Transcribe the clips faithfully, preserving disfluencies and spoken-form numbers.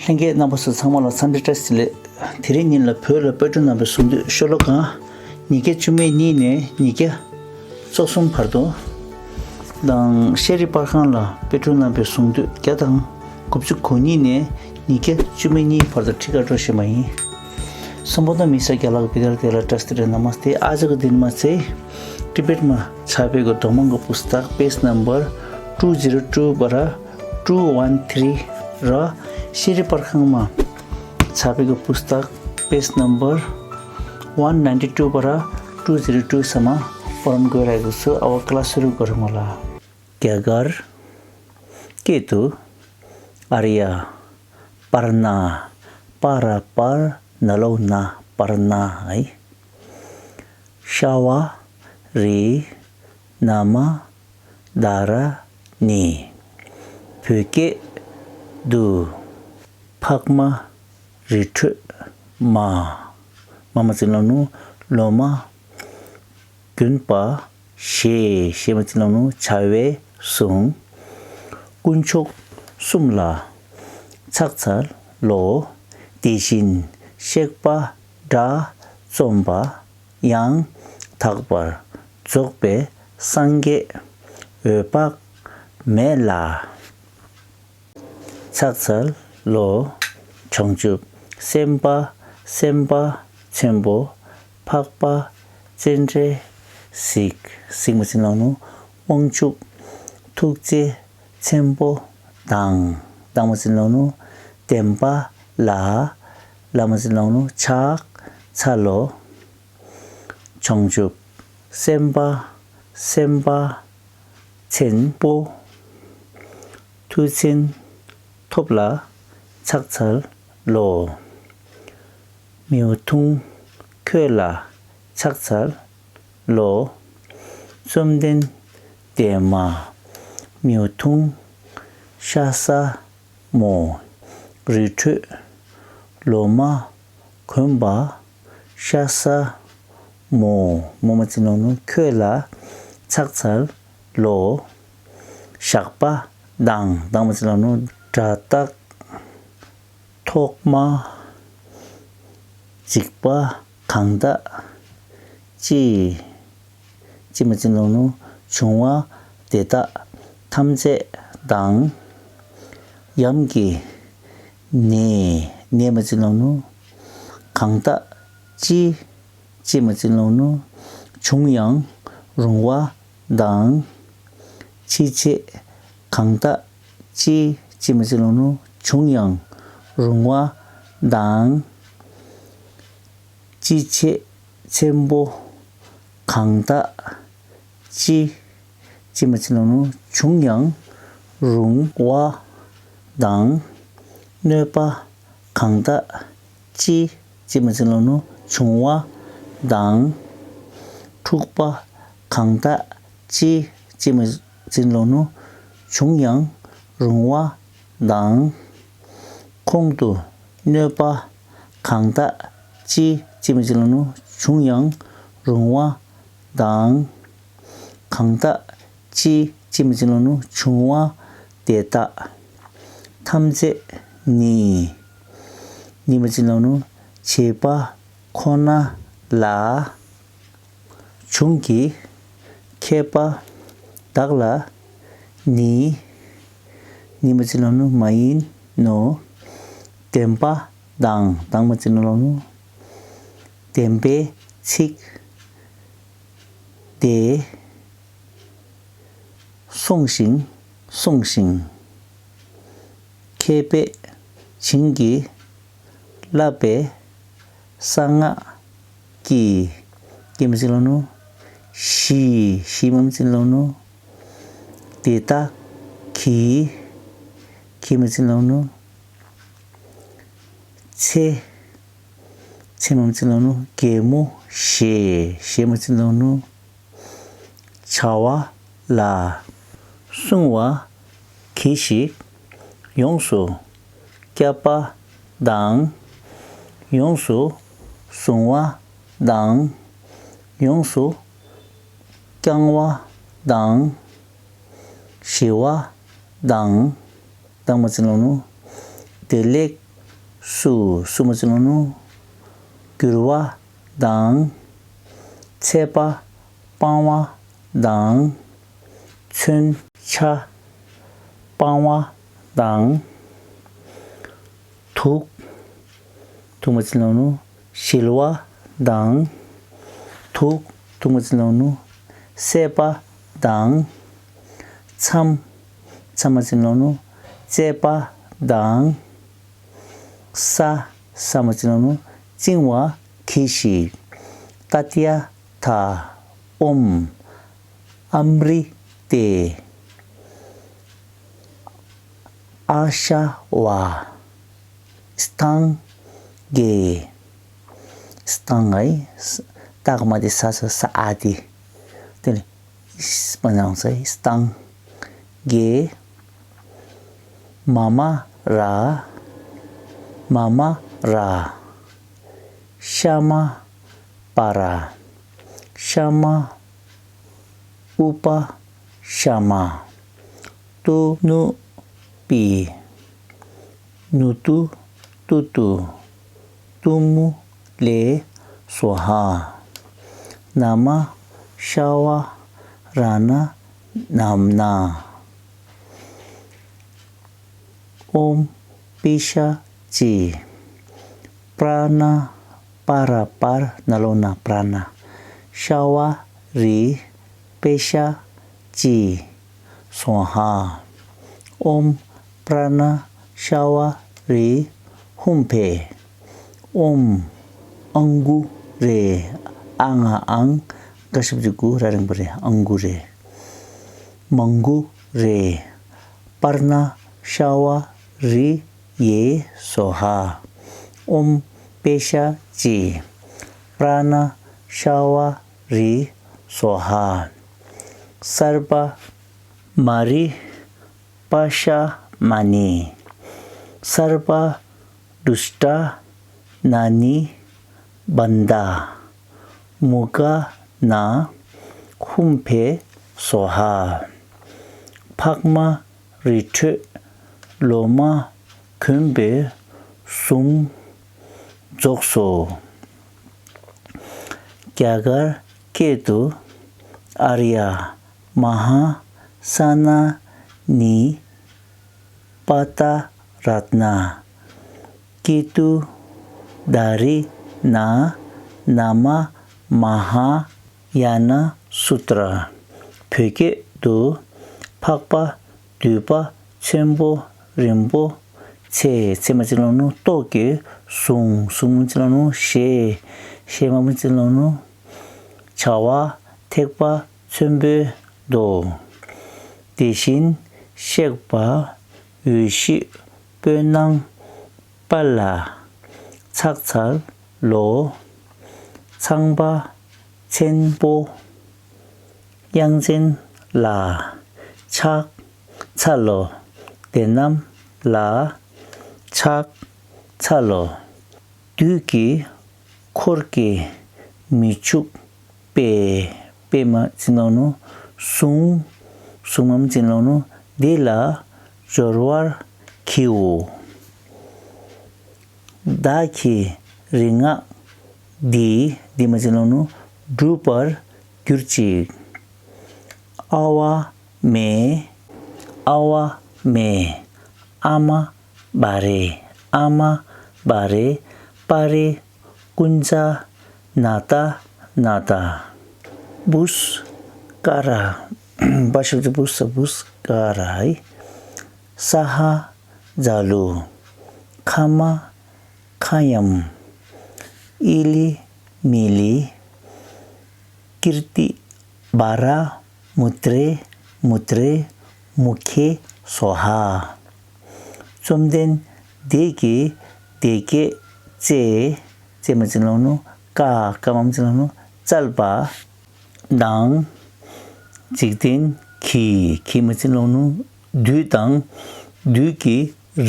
ལྷན་རྒྱས་རྣམ་པ་ཚོ་ཚང་མ་ལ་འཚམས་འདྲི་བཀྲ་ཤིས་བདེ་ལེགས། དེ་རིང་ཉིན་ལ་བོད་ལ་པོ་ཏྲ་ནང་པའི་གཟུངས་བསྡུས་ཤོ་ལོ་ཀ་ཉིས་བརྒྱ་བཅུ་མེད་གཉིས་ནས་ཉིས་བརྒྱ་སོ་གསུམ་བར་དུ་དང་། ཤེས་རིག་པར་ཁང་ལ་པོ་ཏྲ་ནང་པའི་གཟུངས་བསྡུས་བརྒྱ་དང་དགུ་བཅུ་གོ་གཉིས་ནས་ཉིས་བརྒྱ་བཅུ་མེད་གཉིས་བར་དུ་ཁྲིད་གར་འགྲོ་བཞིན་པ་ཡིན། སམ་བྷོ་ཊ་མི་ས་རྒྱ་ལག་བི་དར་དེ་ལ་ཏྲ་སྟི་རེ་ན་མ་སྟེ། ཨ་ཅག་གི་དིན་མ་ཚེ་ཊི་བེཊ་མ་ཆ་པེ་གི་རྡོ་མང་གི་པུ་སྟག་པེ་སི་ནམ་བར་ཊུ་ཛི་རོ་ཊུ་པ་ར་ཊུ་ཝན་ཐི་རི་ར། ཤེས་རིག་པར་ཁང་མ་ཆ་པེ་གི་པུ་སྟག་པེ་སི་ནམ་བར་ཝན་ནའིན་ཊི་ཊུ་པ་ར་ཊུ་ཛི་རོ་ཊུ་ས་མ་པོ་རམ་གོ་ར་གི་སུ་ཨ་བ་ཀ་ལ་སུ་རུ་གོ་ར་མོ་ལ། རྒྱ་གར་སྐད་དུ་ཨཱརྱ། པར་ན། པ་ར་པར་ན་ལོ་ན། པར་ན་ཨི། ཤ་བ་རི། ན་མ་ད་ར་ནི། བོད་སྐད་དུ་འཕགས་མ་རི་ཁྲོད་མ། མ་མ་ཙི་ལོ་ནུ་ལོ་མ་དགོན་པ་ཞེས། ཞེས་མ་ཅི་ལོ་ནུ་བྱ་བའི་གཟུངས། དཀོན་མཆོག་གསུམ་ལ་ཕྱག་འཚལ་ལོ། དེ་བཞིན་གཤེགས་པ་དགྲ་བཅོམ་པ་ཡང་དག་པར་རྫོགས་པའི་སངས་རྒྱས་འོད་དཔག་མེད་ལ། ཕྱག་འཚལ་ལོ། བྱང་ཆུབ་སེམས་དཔའ་སེམས་དཔའ་ཆེན་པོ་འཕགས་པ་སྤྱན་རས་གཟིགས། གཟིགས་མ་ཅི་ལོ་ནུ་དབང་ཕྱུག་ཐུགས་རྗེ་ཆེན་པོ་དང་། དང་མ་ཅི་ལོ་ནུ་བདེན་པ་ལ། ལ་མ་ཅི་ལོ་ནུ་ཕྱག་འཚལ་ལོ། བྱང་ཆུབ་སེམས་དཔའ་སེམས་དཔའ་ཆེན་པོ་མཐུ་ཆེན་ཐོབ་ལ་ཕྱག་འཚལ་ལོ། མིའུ་ཐུང་ཁྱོད་ལ་ཕྱག་འཚལ་ལོ། བཅོམ་ལྡན་འདས་མ་མིའུ་ཐུང་ཤ་ཟ་མོ་རི་ཁྲོད་ལོ་མ་གོན་པ་ཤ་ཟ་མོ། མོ་མ་ཅི་ལོ་ནུ་ཁྱོད་ལ་ཕྱག་འཚལ་ལོ། ཞགས་པ་དང་། དང་མ་ཅི་ལོ་ནུ་དགྲ་སྟག་ཐོག་མ་འཇིགས་པ་གང་དག་ཅི། ཅི་མ་ཅི་ལོ་ནུ་བྱུང་བ་དེ་དག་ཐམས་ཅད་དང་། ཡམ་གྱི་ནད། ནད་མ་ཅི་ལོ་ནུ་གང་དག་ཅི། ཅི་མ་ཅི་ལོ་ནུ་བྱུང་ཡང་རུང་བ་དང་། ཅི་བྱེད་གང་དག་ཅི། ཅི་མ་ཅི་ལོ་ནུ་བྱུང་ཡང་རུང་བ་དང་། ཅི་བྱེད་ཆེན་པོ་གང་དག་ཅི། ཅི་མ་ཅི་ལོ་ནུ་བྱུང་ཡང་རུང་བ་དང་། གནོད་པ་གང་དག་ཅི། ཅི་མ་ཅི་ལོ་ནུ་བྱུང་བ་དང་། འཁྲུག་པ་གང་དག་ཅི། ཅི་མ་ཅི་ལོ་ནུ་བྱུང་ཡང་རུང་བ་དང་། ཁོང་དུ་གནོད་པ་གང་དག་ཅི། ཅི་མ་ཅི་ལོ་ནུ་བྱུང་ཡང་རུང་བ་དང་། གང་དག་ཅི། ཅི་མ་ཅི་ལོ་ནུ་བྱུང་བ་དེ་དག་ཐམས་ཅད་ནི། ནི་མ་ཅི་ལོ་ནུ་བྱེད་པ་ཁོ་ན་ལ། བྱུང་གི་མཁས་པ་དག་ལ་ནི། ནི་མ་ཅི་ལོ་ནུ་མ་ཡིན་ནོ། བདེན་པ་དང་། དང་མ་ཅི་ལོ་ནུ་བདེན་པའི་ཚིག་དེ་གསུངས་ཤིང་གསུངས་ཤིང་། མཁས་པས་བྱིན་གྱིས་བརླབས་པའི་གསང་སྔགས་ཀྱི། ཀྱི་མ་ཅི་ལོ་ནུ་ཞི། ཞི་མ་ཅི་ལོ་ནུ་དེ་དག་གི། གི་མ་ཅི་ལོ་ནུ་ཚེ། ཚེ་མ་ཅི་ལོ་ནུ་གད་མོ་བཞེས། བཞེས་མ་ཅི་ལོ་ནུ་བྱ་བ་ལ། བསྲུང་བ་གྱིས་ཤིག །ཡོངས་སུ་བསྐྱབ་པ་དང་། ཡོངས་སུ་བཟུང་བ་དང་། ཡོངས་སུ་བསྐྱང་བ་དང་། ཞི་བ་དང་། དང་མ་ཅི་ལོ་ནུ་ བདེ་ལེགས་སུ། སུ་མ་ཅི་ལོ་ནུ། འགྱུར་བ་དང་། ཚད་པ་སྤང་བ་དང་། མཚོན་ཆ་སྤང་བ་དང་། དུག་དུག་མ་ཅི་ལོ་ནུ། ཞི་བ་དང་། དུག་དུག་མ་ཅི་ལོ་ནུ། སེལ་བ་དང་། མཚམས་མཚམས་མ་ཅི་ལོ་ནུ། བཅད་པ་དང་། ས་ས་མ་ཅི་ལོ་ནུ། བཅིང་བ་གྱིས་ཤིག་ཏདྱ་ཐཱ། ཨོཾ་ཨ་མྲི་ཏེ། ཨ་ཤ་བ། སྟང་གེ། སྟང་ཨའི། སྟག་མ་དེ་ས་ས་ས་ཨ་དེ། དེ་ནི་སྤ་ནང་ས་སྟང་གེ། མ་མ་ར། མ་མ་ར། ཤ་མ་པ་ར། ཤ་མ་ཨུ་པ་ཤ་མ། ཏུ་ནུ་པི། ནུ་ཏུ་ཏུ་ཏུ། ཏུ་མུ་ལེ་སྭཱ་ཧཱ། ན་མ་ཤ་བ་ར་ན་ནམ་ན། ཨོཾ་པི་ཤ་ཅི། པྲ་ཎ་པ་ར་པར་ན་ལོ་ན་པྲ་ཎ། ཤ་བ་རི། པེ་ཤ་ཅི་སྭཱ་ཧཱ། ཨོཾ་པྲ་ཎ་ཤ་བ་རི་ཧཱུྃ་ཕཊ། ཨོཾ་ཨང་གུ་རེ། ཨ་ང་ཨང་། ག་ཞབས་ཀྱུ་གུ། ར་རིང་པོ་རེ། ཨང་གུ་རེ། མང་གུ་རེ། པྲ་ཎ་ཤ་བ་རི་ཡེ་སྭཱ་ཧཱ། ཨོཾ་པེ་ཤ་ཅི། པྲ་ཎ་ཤ་བ་རི་སྭཱ་ཧཱ། སརྦ། མ་རི། པ་ཤ་མ་ནི། སརྦ་དུཥྚ་ན་ནི་བནྡ། མུ་ག་ན་ཧཱུྃ་ཕཊ་སྭཱ་ཧཱ། ཕག་མ་རི་ཁྲོད་ལོ་མ་གོན་པོའི་གཟུངས་རྫོགས་སོ། རྒྱ་གར་སྐད་དུ། ཨཱརྱ་མ་ཧཱ་ས་ན་ནི་པ་ཏ་རཏྣ། ཀི་ཏུ་དྷ་རི་ན་ན་མ་མ་ཧཱ་ཡ་ན་སུ་ཏྲ། བོད་སྐད་དུ། འཕགས་པ་འདུས་པ་ཆེན་པོ་རིན་པོ་ཆེ། ཆེ་མ་ཅི་ལོ་ནུ། ཏོག་གི་གཟུངས། གཟུངས་མ་ཅི་ལོ་ནུ། ཞེས། ཞེས་མ་མ་ཅི་ལོ་ནུ། བྱ་བ་ཐེག་པ་ཆེན་པོའི་མདོ། དེ་བཞིན་གཤེགས་པ་འོད་བཞི་སྤོས་སྣང་དཔལ་ལ་ཕྱག་འཚལ་ལོ། ཚངས་པ་ཆེན་པོ་དབྱངས་ཅན་ལ་ཕྱག་འཚལ་ལོ། དེ་རྣམས་ལ་ཕྱག་འཚལ་ལོ། བདུད་ཀྱི་འཁོར་གྱིས་མི་ཕྱུག་པའི། པའི་མ་ཅི་ནོ་ནུ། གཟུངས། གཟུངས་མ་མ་ཅི་ནོ་ནུ། འདི་ལ་སྦྱོར་བར་བགྱིའོ། བདག་གི་རིག་སྔགས་འདི། འདི་མ་ཅི་ནོ་ནུ། འགྲུབ་པར་གྱུར་ཅིག་ཨ་བ་མེ། ཨ་བ་མེ། ཨ་མ་བ་རེ། ཨ་མ་བ་རེ། པ་རེ། ཀུན་ཛ། ན་ཏ། ན་ཏ། བུ་སྐ་ར། བ་ཞབས་ཀྱུ་བུ་ས། བུ་སྐ་ར། ས་ཧ་ཛ་ལུ། ཁ་མ་ཁ་ཡམ། ཨི་ལི་མི་ལི། ཀིརྟི་བ་ར་མུ་ཏྲེ། མུ་ཏྲེ་མུ་ཁེ་སྭཱ་ཧཱ། བཅོམ་ལྡན་འདས་ཀྱིས་དེ་སྐད་ཅེས། ཅེས་མ་ཅི་ལོ་ནུ། བཀའ། བཀའ་མ་མ་ཅི་ལོ་ནུ། སྩལ་པ་དང་། འཇིག་རྟེན་གྱི། གྱི་མ་ཅི་ལོ་ནུ། བདུད་དང་། བདུད་ཀྱི་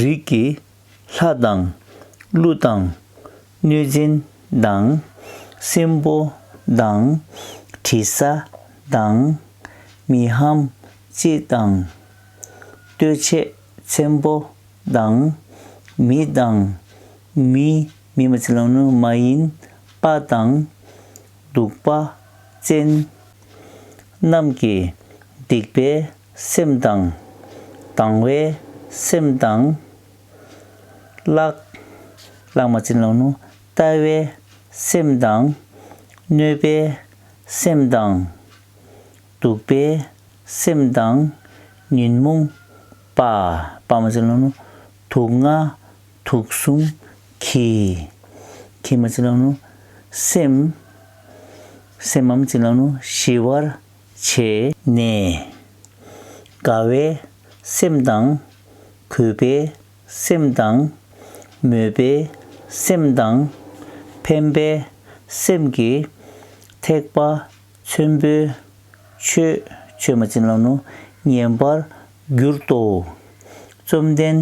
རིས་ཀྱི་ལྷ་དང་། ཀླུ་དང་། གནོད་སྦྱིན་དང་། སྲིན་པོ་དང་། དྲི་ཟ་དང་། མི་ཧམ་སྤྱི་དང་། ལྟོ་འཕྱེ་ཆེན་པོ་དང་ མི་དང་། མི། མི་མ་ཅི་ལོང་ནུ་མ་ཡིན་པ་དང་། སྡུག་པ་ཅན་རྣམས་ཀྱི་སྡིག་པའི་སེམས་དང་། སྡང་བའི་སེམས་དང་། ལྷག་ལྷག་མ་ཅི་ལོང་ནུ་ལྟ་བའི་སེམས་དང་། གནོད་པའི་སེམས་དང་། སྡུག་པའི་སེམས་དང་། ཉོན་མོངས་པ། པ་མ་ཅི་ལོང་ནུ་དུག་ལྔ་དུག་གསུམ་གྱིས། གྱིས་མ་ཅི་ལོང་ནུ་སེམས། སེམས་མ་ཅི་ལོང་ནུ་ཞི་བར་བྱས་ནས། དགའ་བའི་སེམས་དང་། གུས་པའི་སེམས་དང་། མོས་པའི་སེམས་དང་། ཕན་པའི་སེམས་ཀྱིས་ཐེག་པ་ཆེན་པོའི་ཆོས། ཆོས་མ་ཅི་ལོང་ནུ་ཉན་པར་གྱུར་ཏོ། བཅོམ་ལྡན་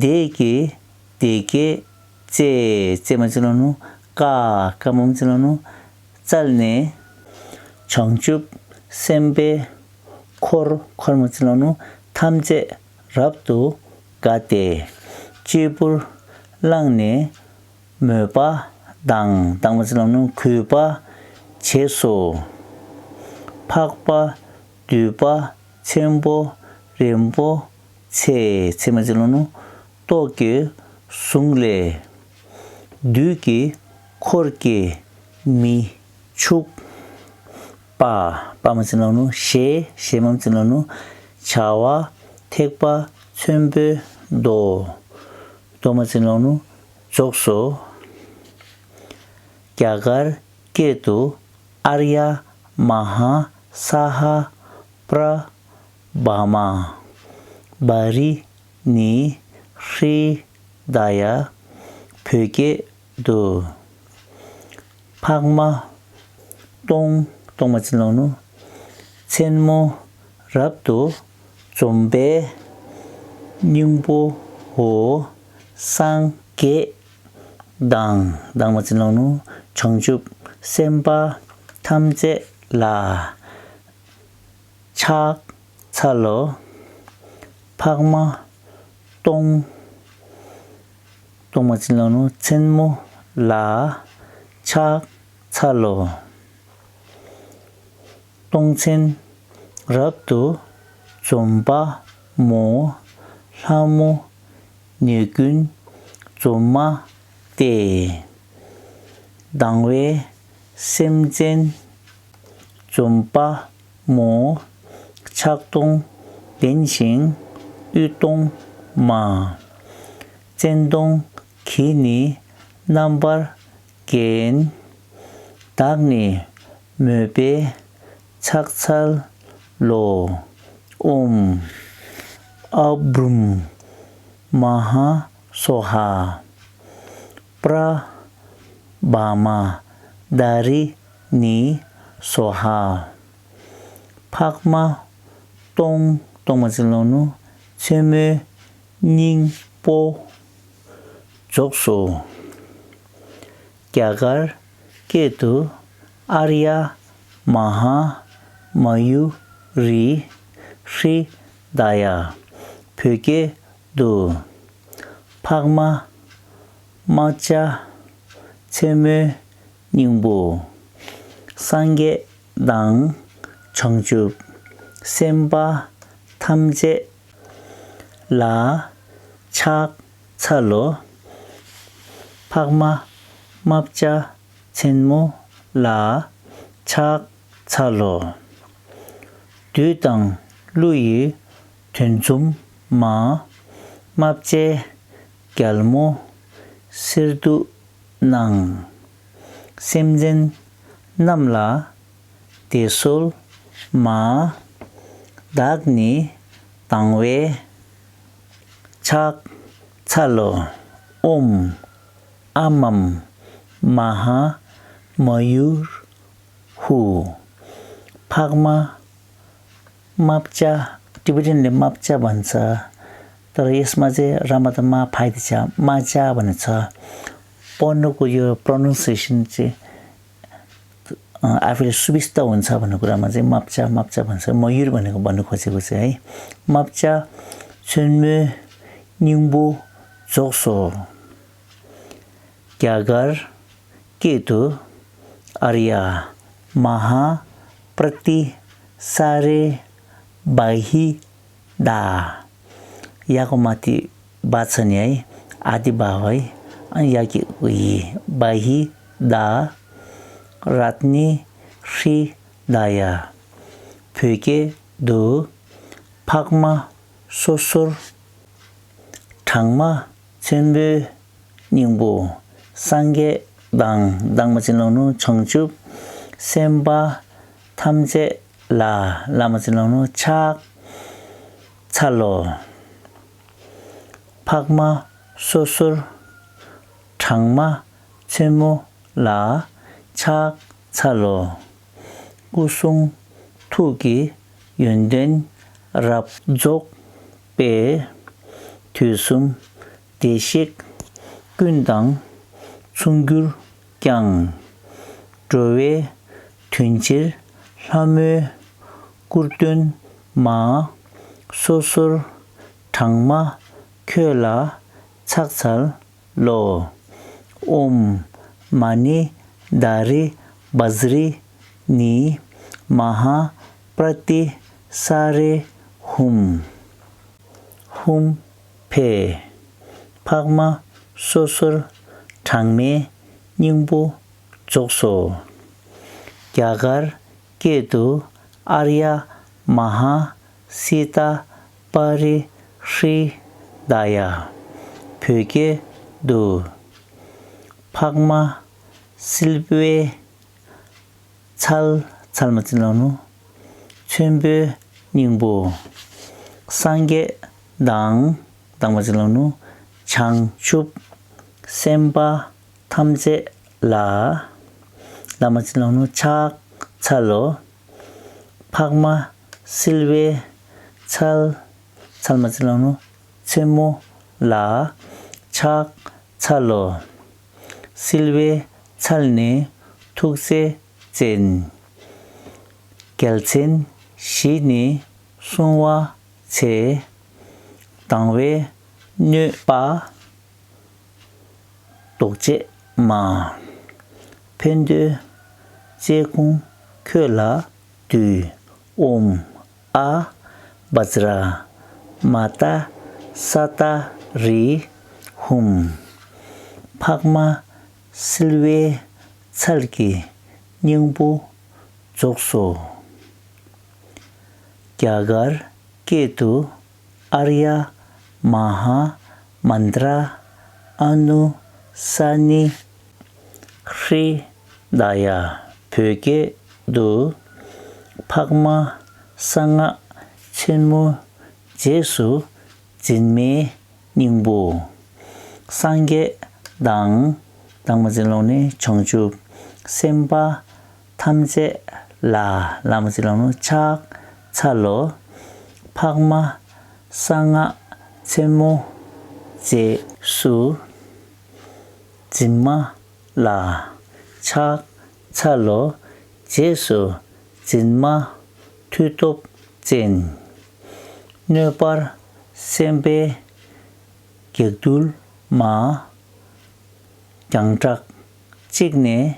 འདས་ཀྱིས་དེ་སྐད་ཅེས། ཅེས་མ་ཅི་ལོང་ནུ་བཀའ། བཀའ་མ་ཅི་ལོང་ནུ་སྩལ་ནས། བྱང་ཆུབ་སེམས་དཔའི་འཁོར། འཁོར་མ་ཅི་ལོང་ནུ་ཐམས་ཅད་རབ་ཏུ་དགའ་སྟེ། གཅེར་བུར་བླངས་ནས་མོས་པ་དང་། དང་མ་ཅི་ལོང་ནུ་གུས་པ་བྱས་སོ། འཕགས་པ་འདུས་པ་ཆེན་པོ་རིན་པོ་ཆེ། ཆེ་མ་ཅི་ལོང་ནུ་ཏོག་གི་གཟུངས་ལས། བདུད་ཀྱི་འཁོར་གྱིས་མི་ཕྱུག་པ། པ་མ་ཅི་ལོང་ནུ་ཞེས། ཞེས་མ་ཅི་ལོང་ནུ་བྱ་བ་ཐེག་པ་ཆེན་པོའི་མདོ། མདོ་མ་ཅི་ལོང་ནུ་རྫོགས་སོ། རྒྱ་གར་སྐད་དུ། ཨཱརྱ་མ་ཧཱ་སྭཱ་ཧཱ་པྲ་བྷ་མ་བྷ་རི་ཎི་ཧྲྀ་ད་ཡ། བོད་སྐད་དུ། འཕགས་མ་སྟོང་། སྟོང་མ་ཅི་ལོང་ནུ་ཆེན་མོ་རབ་ཏུ་འཇོམས་པའི་སྙིང་པོའོ། སངས་རྒྱས་དང་། དང་མ་ཅི་ལོང་ནུ་བྱང་ཆུབ་སེམས་དཔའ་ཐམས་ཅད་ལ་ཕྱག་འཚལ་ལོ། འཕགས་མ་སྟོང་། སྟོང་མ་ཅི་ལོང་ནུ་ཆེན་མོ་ལ་ཕྱག་འཚལ་ལོ། སྟོང་ཆེན་རབ་ཏུ་འཇོམས་པ་མོ། ལྷ་མོ་ནི་ཀུན་འཇོམས་མ་སྟེ། སྡང་བའི་སེམས་ཅན་འཇོམས་པ་མོ། ཕྱག་སྟོང་ལྡན་ཞིང་དབུས་སྟོང་མ། སྤྱན་སྟོང་གིས་ནི་རྣམ་པར་བརྒྱན། བདག་ནི་མོས་པས་ཕྱག་འཚལ་ལོ། ཨོཾ་ཨ་བྷྲཱུཾ་མ་ཧཱ་སྭཱ་ཧཱ། པྲ་བྷ་མ་དྷ་རི་ཎི་སྭཱ་ཧཱ། འཕགས་མ་སྟོང་། སྟོང་མ་ཅི་ལོང་ནུ་ཆེན་མོའི་སྙིང་པོ་རྫོགས་སོ། རྒྱ་གར་སྐད་དུ། ཨཱརྱ་མ་ཧཱ་མ་ཡུ་རི་ཧྲྀ་ད་ཡ། བོད་སྐད་དུ། འཕགས་མ་རྨ་བྱ་ཆེན་མོའི་སྙིང་པོ། སངས་རྒྱས་དང་བྱང་ཆུབ་སེམས་དཔའ་ཐམས་ཅད་ལ་ཕྱག་འཚལ་ལོ། འཕགས་མ་རྨ་བྱ་ཆེན་མོ་ལ་ཕྱག་འཚལ་ལོ། བདུད་དང་ཀླུ་ཡི་དོན་འཇོམས་མ། རྨ་བྱའི་རྒྱལ་མོ་གསེར་མདོག་ནག། སེམས་ཅན་རྣམས་ལ་བདེ་གསོལ་མ། བདག་ནི་སྡང་བས་ཕྱག་འཚལ་ལོ། ཨོཾ་ཨཱཿམ་མ་ཧཱ་མ་ཡུར་ཧུ། འཕགས་མ་རྨ་བྱ། Tibetan ལས་རྨ་བྱ་བ་ནི་ཚ། ད་ར་ཡེས་མ་ཚེ་ར་མ་ད་མ་ཕའི་ད་ཆ་རྨ་བྱ་བ་ནི་ཚ། པོ་ནུ་ཀུ་ཡོ་pronunciation ཅི། ཨ་ཕི་ལ་སུ་བི་སྟ་བ་ནི་ཚ་བ་ནི་ཀུ་ར་མ་ཚེ་རྨ་བྱ་རྨ་བྱ་བ་ནི་ཚ། མ་ཡུར་བ་ནི་ཀུ་བ་ནི་ཀུ་ཚེ་ཀུ་ཚེ་ཨི། རྨ་བྱ་ཆེན་མོའི་སྙིང་པོ་ རྫོགས་སོ། རྒྱ་གར་སྐད་དུ། ཨཱརྱ་མ་ཧཱ་པྲ་ཏི་ས་རེ་བ་ཧི་ད། ཡ་གོ་མ་ཏི་བ་ཚ་ནི་ཨ་ཏི་བ་བ་ཨ་ཡ་གི་ཡི་བ་ཧི་ད། རཏྣེ་ཧྲི་ད་ཡ། བོད་སྐད་དུ། འཕགས་མ་སོ་སོར་གྲངས་མ་ཆེན་པོའི་སྙིང་པོ། སངས་རྒྱས་དང་དང་མ་ཅི་ལོང་ནུ་བྱང་ཆུབ་སེམས་དཔའ་ཐམས་ཅད་ལ་ལ་མ་ཅི་ལོང་ནུ་ཕྱག་འཚལ་ལོ། འཕགས་མ་སོ་སོར་གྲངས་མ་ཆེན་མོ་ལ་ཕྱག་འཚལ་ལོ། སྐུ་གསུང་ཐུགས་ཀྱི་ཡོན་ཏན་རབ་རྫོགས་པས། དུས་གསུམ་བདེ་གཤེགས་ཀུན་དང་མཚུངས་གྱུར་ཀྱང་། འགྲོ་བའི་དོན་ཕྱིར་ལྷ་མོའི་སྐུར་སྟོན་མ། སོ་སོར་གྲངས་མ་ཁྱོད་ལ་ཕྱག་འཚལ་ལོ། ཨོཾ་མ་ཎི་དྷ་རི་བཛྲ་ནི་མ་ཧཱ་པྲ་ཏི་ས་རེ་ཧཱུྃ། ཧཱུྃ་ཕཊ། འཕགས་མ་སོ་སོར་གྲངས་མེད་སྙིང་པོ་རྫོགས་སོ། རྒྱ་གར་སྐད་དུ། ཨཱརྱ་མ་ཧཱ་སི་ཏཱ་པ་རི་ཧྲི་ད་ཡ། བོད་སྐད་དུ། འཕགས་མ་བསིལ་བའི་ཚལ། ཚལ་མ་ཅི་ལོང་ནུ་ཆེན་པོའི་སྙིང་པོ། སངས་རྒྱས་དང་དང་མ་ཅི་ལོང་ནུ་བྱང་ཆུབ་སེམས་དཔའ་ཐམས་ཅད་ལ་ལ་མ་ཅི་ལོང་ནུ་ཕྱག་འཚལ་ལོ། འཕགས་མ་བསིལ་བའི་ཚལ། ཚལ་མ་ཅི་ལོང་ནུ་ཆེན་མོ་ལ་ཕྱག་འཚལ་ལོ། བསིལ་བའི་ཚལ་ནས་ཐུགས་རྗེ་ཅན། རྒྱལ་མཚན་བཞི་ནས་བསྲུང་བ་ཆེ། སྡང་བའི་གནོད་པ། ཟློག་བྱེད་མ། ཕན་འདོད་ཅེས་ཁུངས་ཁྱོད་ལ་འདུད། ཨོཾ་ཨཱ་བཛྲ་མ་ཏཱ་ས་ཏཱ་རི་ཧཱུྃ། འཕགས་མ་བསིལ་བའི་ཚལ་གྱི་སྙིང་པོ་རྫོགས་སོ། རྒྱ་གར་སྐད་དུ། ཨཱརྱ་མ་ཧཱ་མནྟྲ་ཨ་ནུ་ས་ནི་ཧྲི་ད་ཡ། བོད་སྐད་དུ། འཕགས་མ་གསང་སྔགས་ཆེན་མོ་རྗེས་སུ་འཛིན་མའི་སྙིང་པོ། སངས་རྒྱས་དང་དང་མ་ཅི་ལོང་ནུ་བྱང་ཆུབ་སེམས་དཔའ་ཐམས་ཅད་ལ་ལ་མ་ཅི་ལོང་ནུ་ཕྱག་འཚལ་ལོ། འཕགས་མ་གསང་སྔགས་ཆེན་མོ་རྗེས་སུ་འཛིན་མ་ལ་ཕྱག་འཚལ་ལོ། རྗེས་སུ་འཛིན་མ་མཐུ་སྟོབས་ཅན། གནོད་པར་སེམས་པའི་གེགས་གདུལ་མ། རྒྱང་གྲགས་གཅིག་ནས་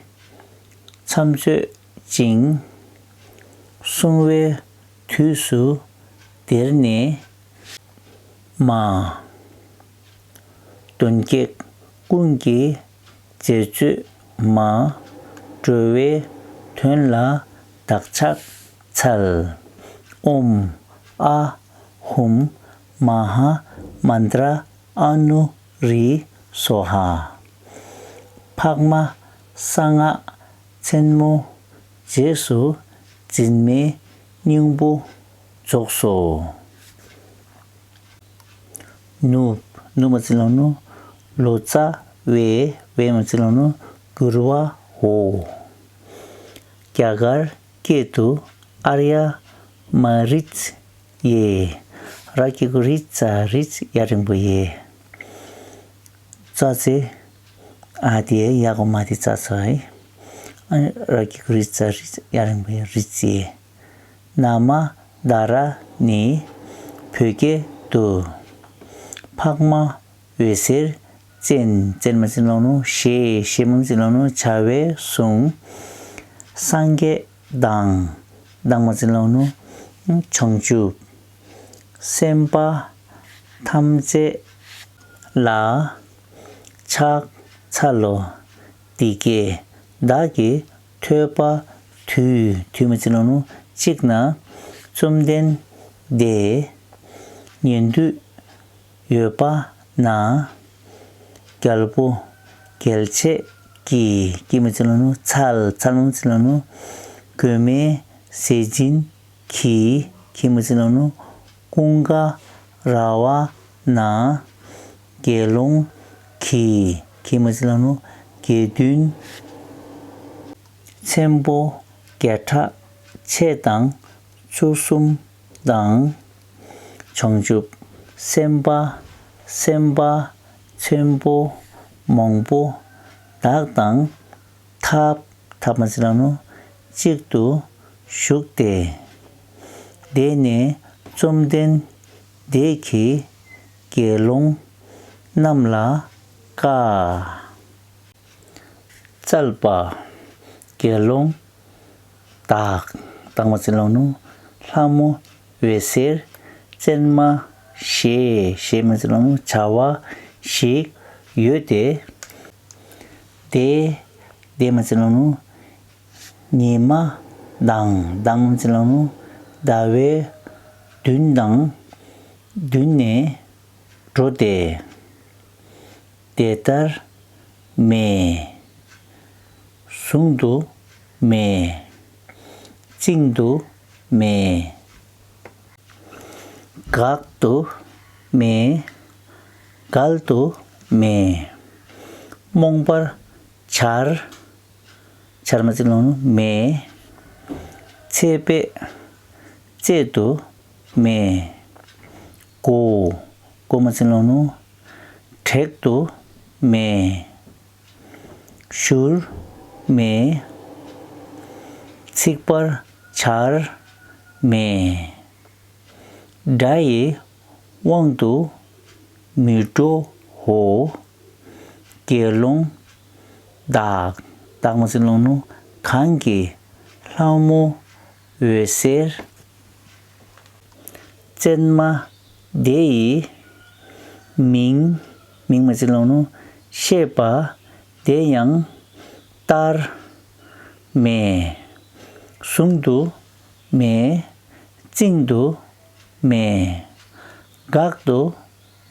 མཚམས་གཅོད་ཅིང་། བསྲུང་བའི་དུས་སུ་དེར་གནས་མ། གདོན་བགེགས་ཀུན་གྱི་རྗེས་གཅོད་མ། འགྲོ་བའི་དོན་ལ་བདག་ཕྱག་འཚལ། ཨོཾ་ཨཱཿཧཱུྃ་མ་ཧཱ་མནྟྲ་ཨ་ནུ་རི་སྭཱ་ཧཱ། འཕགས་མ་གསང་སྔགས་ཆེན་མོ་རྗེས་སུ་འཛིན་མའི་སྙིང་པོ་རྫོགས་སོ། ནུ། ནུ་མ་ཅི་ལོང་ནུ་ལོ་ཙཱ་བའི། བའི་མ་ཅི་ལོང་ནུ་འགྱུར་བའོ། རྒྱ་གར་སྐད་དུ། ཨཱརྱ་མ་རིཙ་ཡེ། ར་གི་གུ་རི་ཙ་རིཙ་ཡ་རིང་པོ་ཡེ། ཙ་ཙེ། ཨ་དེ་ཡ་གོ་མ་དེ་ཙ་ཙ་ཡེ། ཨ་ར་གི་གུ་རི་ཙ་རིཙ་ཡ་རིང་པོ་ཡེ་རིཙ་ཡེ། ན་མ་དྷ་ར་ནི། བོད་སྐད་དུ། འཕགས་མ་ འོད་ཟེར་ཅན། ཅན་མ་ཅི་ལོང་ནུ་ཞེས། ཞེས་མ་ཅི་ལོང་ནུ་བྱ་བའི་གཟུངས། སངས་རྒྱས་དང་། དང་མ་ཅི་ལོང་ནུ་བྱང་ཆུབ་སེམས་དཔའ་ཐམས་ཅད་ལ་ཕྱག་འཚལ་ལོ། འདི་སྐད་བདག་གིས་ཐོས་པ་དུས། དུས་མ་ཅི་ལོང་ནུ་གཅིག་ན། བཅོམ་ལྡན་འདས་ཉན་ཐོས་ཡོད་པ་ན། རྒྱལ་པོ་རྒྱལ་བྱེད་ཀྱི། ཀྱི་མ་ཅི་ལོང་ནུ་ཚལ། ཚལ་མ་ཅི་ལོང་ནུ་གོས་མའི་ཟས་སྦྱིན་གྱི། གྱི་མ་ཅི་ལོང་ནུ་ཀུན་དགའ་ར་བ་ན། དགེ་སློང་གི། གི་མ་ཅི་ལོང་ནུ་དགེ་འདུན་ཆེན་པོ་བརྒྱ་ཕྲག་ཕྱེད་དང་བཅུ་གསུམ་དང་། བྱང་ཆུབ་སེམས་དཔའ་སེམས་དཔའ་ཆེན་པོ་མང་པོ་དག་དང་ཐབས། ཐབས་མ་ཅི་ལོང་ནུ་གཅིག་ཏུ་བཞུགས་ཏེ། དེ་ནས་བཅོམ་ལྡན་འདས་ཀྱིས་དགེ་སློང་རྣམས་ལ་བཀའ་སྩལ་པ། དགེ་སློང་དག། དག་མ་ཅི་ལོང་ནུ་ལྷ་མོ་འོད་ཟེར་ཅན་མ་ཞེས། ཞེས་མ་ཅི་ལོང་ནུ་བྱ་བ་ཞིག་ཡོད་དེ། དེ། དེ་མ་ཅི་ལོང་ནུ་ཉི་མ་དང་། དང་མ་ཅི་ལོང་ནུ་ཟླ་བའི་མདུན་དང་མདུན་ནས་འགྲོ་སྟེ། དེ་ལྟར་མེད། གཟུང་དུ་མེད། བཅིངས་དུ་མེད། འགག་ཏུ་མེད། འགལ་དུ་མེད། རྨོངས་པར་བྱར། བྱར་མ་ཅི་ལོང་ནུ་མེད། ཚད་པས་བཅད་དུ་མེད། གོ། གོ་མ་ཅི་ལོང་ནུ་བྲེག་ཏུ་མེད། བཞུར་མེད། ཚིག་པར་བྱར་མེད། དགྲ་ཡི་དབང་དུ་མི་འགྲོའོ། དགེ་སློང་དག། དག་མ་ཅི་ལོང་ནུ་གང་གིས་ལྷ་མོ་འོད་ཟེར་ཅན་མ་དེ་ཡི་མིང་། མིང་མ་ཅི་ལོང་ནུ་ཤེས་པ། དེ་ཡང་བལྟར་མེད། གཟུང་དུ་མེད། བཅིངས་དུ་མེད། འགག་ཏུ་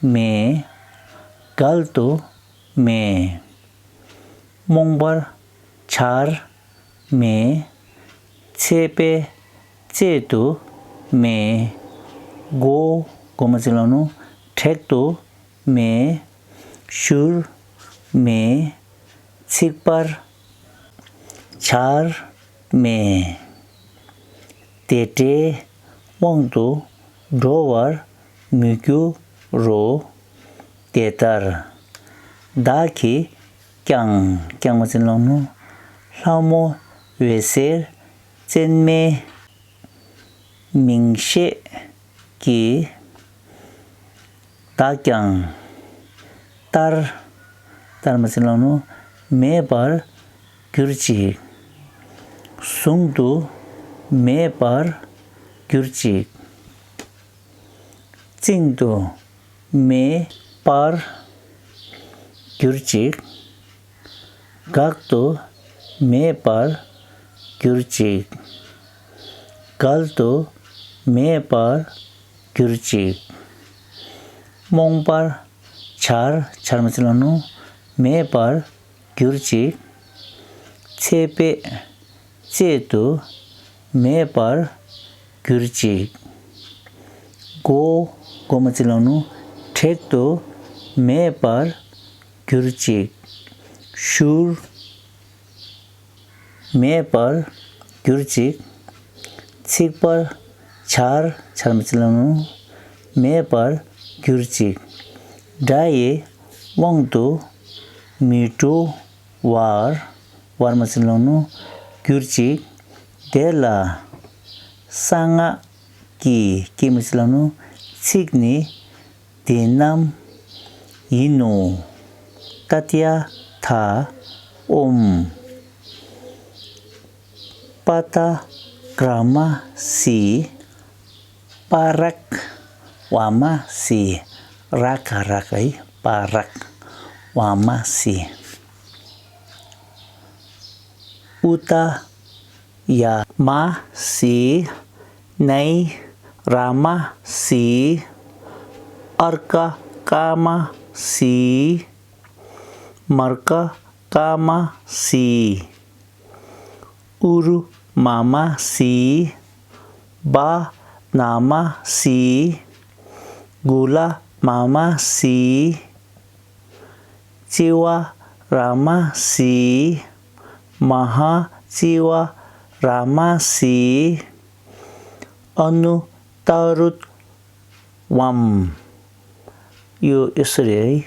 མེད། འགལ་དུ་མེད། རྨོངས་པར་བྱར་མེད། ཚད་པས་བཅད་དུ་མེད། གོ། གོ་མ་ཅི་ལོང་ནུ་བྲེག་ཏུ་མེད། བཞུར་མེད། ཚིག་པར་བྱར་མེད། དེ་འདྲའི་དབང་དུ་འགྲོ་བར་མི་འགྱུར་རོ། དེ་ལྟར་བདག་གིས་ཀྱང་། ཀྱང་མ་ཅི་ལོང་ནུ་ལྷ་མོ་འོད་ཟེར་ཅན་མའི་མིང་ཤེས་ཀྱིས། བདག་ཀྱང་བལྟར། བལྟར་མ་ཅི་ལོང་ནུ་མེད་པར་གྱུར་ཅིག། གཟུང་དུ་མེད་པར་གྱུར་ཅིག། བཅིངས་དུ་མེད་པར་གྱུར་ཅིག། འགག་ཏུ་མེད་པར་གྱུར་ཅིག། འགལ་དུ་མེད་པར་གྱུར་ཅིག། རྨོངས་པར་བྱར། བྱར་མ་ཅི་ལོང་ནུ་མེད་པར་གྱུར་ཅིག། ཚད་པས་བཅད་དུ་མེད་པར་གྱུར་ཅིག། གོ། གོ་མ་ཅི་ལོང་ནུ་བྲེག་ཏུ་མེད་པར་གྱུར་ཅིག། བཞུར་མེད་པར་གྱུར་ཅིག། ཚིག་པར་བྱར། བྱར་མ་ཅི་ལོང་ནུ་མེད་པར་གྱུར་ཅིག། དགྲ་ཡི་དབང་དུ་མི་འགྲོ་བར། བར་མ་ཅི་ལོང་ནུ་གྱུར་ཅིག། དེ་ལ་གསང་སྔགས་ཀྱི། ཀྱི་མ་ཅི་ལོང་ནུ་ཚིག་ནི་འདི་རྣམས་ ཡིན་ནོ། ཏ་ཏྱ་ཐ་ཨོཾ། པ་ཏ་གྲ་མ་སི། པ་རཀ་བ་མ་སི། ར་ག་ར་ག་ཡི་པ་རཀ་བ་མ་སི། ཨུ་ཏ་ཡ་མ་སི། ནའི་ར་མ་སི། ཨར་ཀ་ཀ་མ་སི། མར་ཀ་ཀ་མ་སི། ཨུ་རུ་མ་མ་སི། བ་ན་མ་སི། གུ་ལ་མ་མ་སི། ཙི་བ་ར་མ་སི། མ་ཧ་ཙི་བ་ར་མ་སི། ཨ་ནུ་ཏ་རུད་ཝམ། ཡོ་ཨེ་སི་རེ།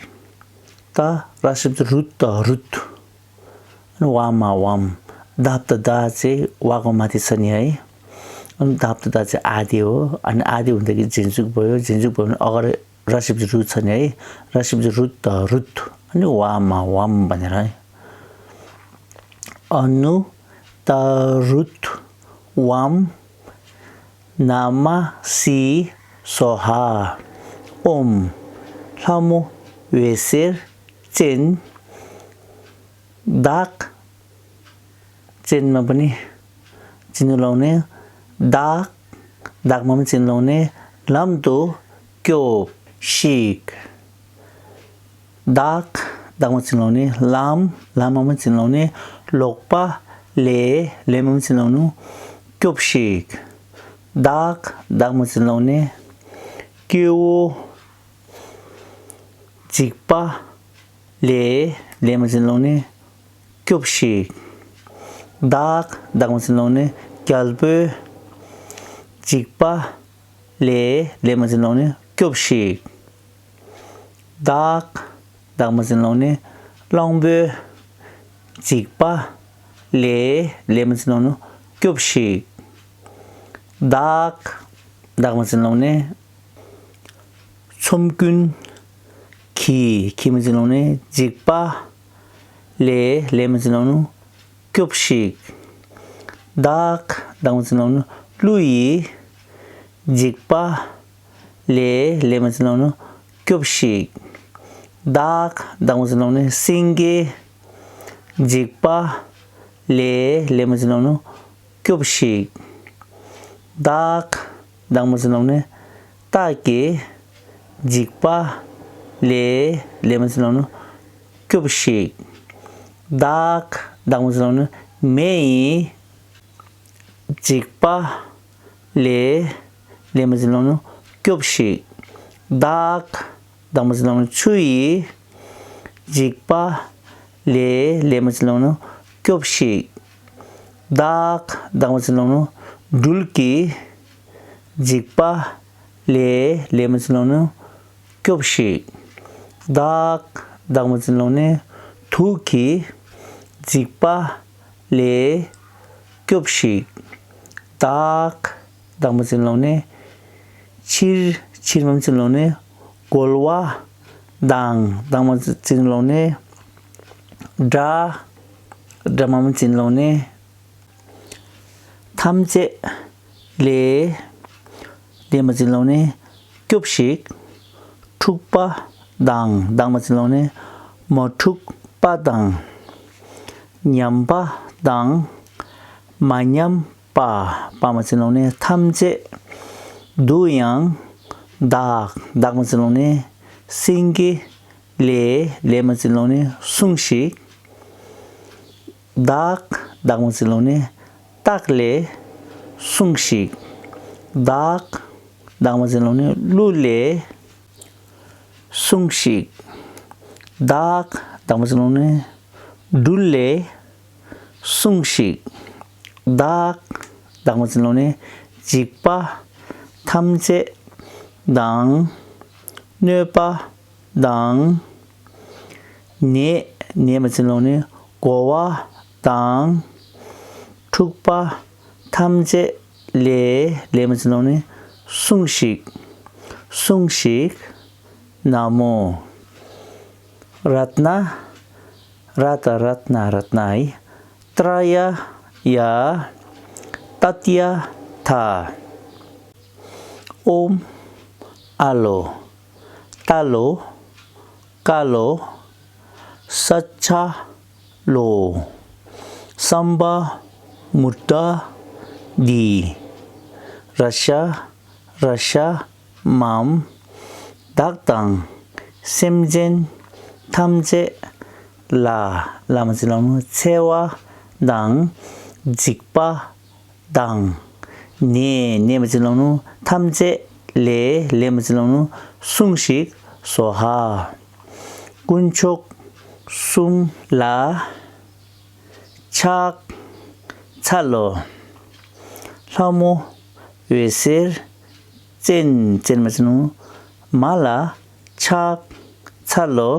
ཏ་ར་ཞབས་ཀྱུ་རུད་ཏ་རུད། ཨ་ནི་བ་མ་ཝམ། དྷ་བཏགས་དྷ་ཙེ་བ་གོ་མ་དེ་ཚ་ནི་ཨའི། ཨ་ནི་དྷ་བཏགས་དྷ་ཙེ་ཨ་དེའོ། ཨ་ནི་ཨ་དེའོ་འདི་གི་རྗེས་འཇུག་པོ་ཡོ། རྗེས་འཇུག་པོ་ནི་ཨ་ག་ར་ཞབས་ཀྱུ་རུ་ཚ་ནི་ཨའི། ར་ཞབས་ཀྱུ་རུད་ཏ་རུད། ཨ་ནི་བ་མ་ཝམ་པ་ནི་ར། ཨ་ནུ་ཏ་རུད་ཝམ། ན་མ་སི་སྭཱ་ཧཱ། ཨོཾ། ལྷ་མོ་འོད་ཟེར་ཅན། བདག་ཅན་མ་པ་ནི་ཅི་ནུ་ལོང་ནི། བདག་བདག་མ་མ་ཅི་ནུ་ལོང་ནི། ལམ་དུ་སྐྱོབས་ཤིག་བདག་བདག་མ་ཅི་ནུ་ལོང་ནི། ལམ་ལམ་མ་མ་ཅི་ནུ་ལོང་ནི། ལོག་པ་ལས་ལས་མ་མ་ཅི་ནུ་ལོང་ནི། སྐྱོབས་ཤིག་བདག་བདག་མ་ཅི་ནུ་ལོང་ནི། སྐྱེ་བོ་འཇིགས་པ་ལས་ལས་མ་ཅི་ནུ་ལོང་ནི། སྐྱོབས་ཤིག་བདག་བདག་མ་ཅི་ནུ་ལོང་ནི། རྒྱལ་པོའི་འཇིགས་པ་ལས་ལས་མ་ཅི་ནུ་ལོང་ནི། སྐྱོབས་ཤིག་བདག་བདག་མ་ཅི་ནུ་ལོང་ནི། གླང་པོའི་འཇིགས་པ་ལས་ལས་མ་ཅི་ནུ་ལོང་ནི། སྐྱོབས་ཤིག་བདག་བདག་མ་ཅི་ནུ་ལོང་ནི། ཆོམ་རྐུན་གྱི་གྱི་མ་ཅི་ནུ་ལོང་ནི། འཇིགས་པ་ལས་ལས་མ་ཅི་ནུ་ལོང་ནི། སྐྱོབས་ཤིག་བདག་བདག་མ་ཅི་ནུ་ལོང་ནི། ཀླུ་ཡི་འཇིགས་པ་ལས་ལས་མ་ཅི་ནུ་ལོང་ནི། སྐྱོབས་ཤིག་བདག་བདག་མ་ཅི་ནུ་ལོང་ནི། སེང་གེའི་འཇིགས་པ་ལས་ལས་མ་ཅི་ནུ་ལོང་ནི། སྐྱོབས་ཤིག་བདག་བདག་མ་ཅི་ནུ་ལོང་ནི། སྟག་གི་འཇིགས་པ་ལས་ལས་མ་ཅི་ནུ་ལོང་ནི། སྐྱོབས་ཤིག་བདག་བདག་མ་ཅི་ནུ་ལོང་ནི། མེ་ཡི་འཇིགས་པ་ལས་ལས་མ་ཅི་ནུ་ལོང་ནི། སྐྱོབས་ཤིག་བདག་བདག་མ་ཅི་ནུ་ལོང་ནི། ཆུ་ཡི་འཇིགས་པ་ལས་ལས་མ་ཅི་ནུ་ལོང་ནི། སྐྱོབས་ཤིག་བདག་བདག་མ་ཅི་ནུ་ལོང་ནི། སྦྲུལ་གྱི་འཇིགས་པ་ལས་ལས་མ་ཅི་ནུ་ལོང་ནི། སྐྱོབས་ཤིག་བདག་བདག་མ་ཅི་ནུ་ལོང་ནི། དུག་གི་འཇིགས་པ་ལས་སྐྱོབས་ཤིག་བདག་བདག་མ་ཅི་ནུ་ལོང་ནི། ཕྱིར་ཕྱིར་མ་མ་ཅི་ནུ་ལོང་ནི། རྒོལ་བ་དང་དང་མ་ཅི་ནུ་ལོང་ནི། དགྲ་དགྲ་མ་མ་ཅི་ནུ་ལོང་ནི། ཐམས་ཅད་ལས་ལས་མ་ཅི་ནུ་ལོང་ནི། སྐྱོབས་ཤིག་འཁྲུག་པ་དང་དང་མ་ཅི་ནུ་ལོང་ནི། མ་འཁྲུགས་པ་དང་། ཉམས་པ་དང་། མ་ཉམས་པ་པ་མ་ཅི་ནུ་ལོང་ནི། ཐམས་ཅད་དུ་ཡང་བདག་བདག་མ་ཅི་ནུ་ལོང་ནི། སེང་གེ་ལས་ལས་མ་ཅི་ནུ་ལོང་ནི། སྲུངས་ཤིག་བདག་བདག་མ་ཅི་ནུ་ལོང་ནི། སྟག་ལས་སྲུངས་ཤིག་བདག་བདག་མ་ཅི་ནུ་ལོང་ནི། ཀླུ་ལས་སྲུངས་ཤིག་བདག་བདག་མ་ཅི་ནུ་ལོང་ནི། སྦྲུལ་ལས་སྲུངས་ཤིག་བདག་བདག་མ་ཅི་ནུ་ལོང་ནི། འཇིགས་པ་ཐམས་ཅད་དང་། གནོད་པ་དང་། ནད་ནད་མ་ཅི་ནུ་ལོང་ནི། འགོ་བ་དང་། འཁྲུག་པ་ཐམས་ཅད་ལས་ལས་མ་ཅི་ནུ་ལོང་ནི། སྲུངས་ཤིག་སྲུངས་ཤིག་ན་མོ། རཏྣ། རཏྣ་རཏྣ་རཏྣ་ཡི། ཏྲ་ཡ་ཡ། ཏ་ཏྱ་ཐ། ཨོཾ་ཨ་ལོ། ཏ་ལོ། ཀ་ལོ། ས་ཆ་ལོ། སམ་བྷ་མུ་ཏྲ་དི། ར་ཤ་ར་ཤ་མམ། བདག་དང་སེམས་ཅན་ཐམས་ཅད་ལ། ལ་མ་ཅི་ལོ་ནུ་འཚེ་བ་དང་འཇིགས་པ་དང་། ནད་ནད་མ་ཅི་ལོ་ནུ་ཐམས་ཅད་ལས། ལས་མ་ཅི་ལོ་ནུ་སྲུངས་ཤིག་སྭཱ་ཧཱ། དཀོན་མཆོག་གསུམ་ལ་ཕྱག་འཚལ་ལོ། ལྷ་མོ་འོད་ཟེར་ཅན། ཅན་མ་ཅི་ལོ་ནུ་མ་ལ་ཕྱག་འཚལ་ལོ།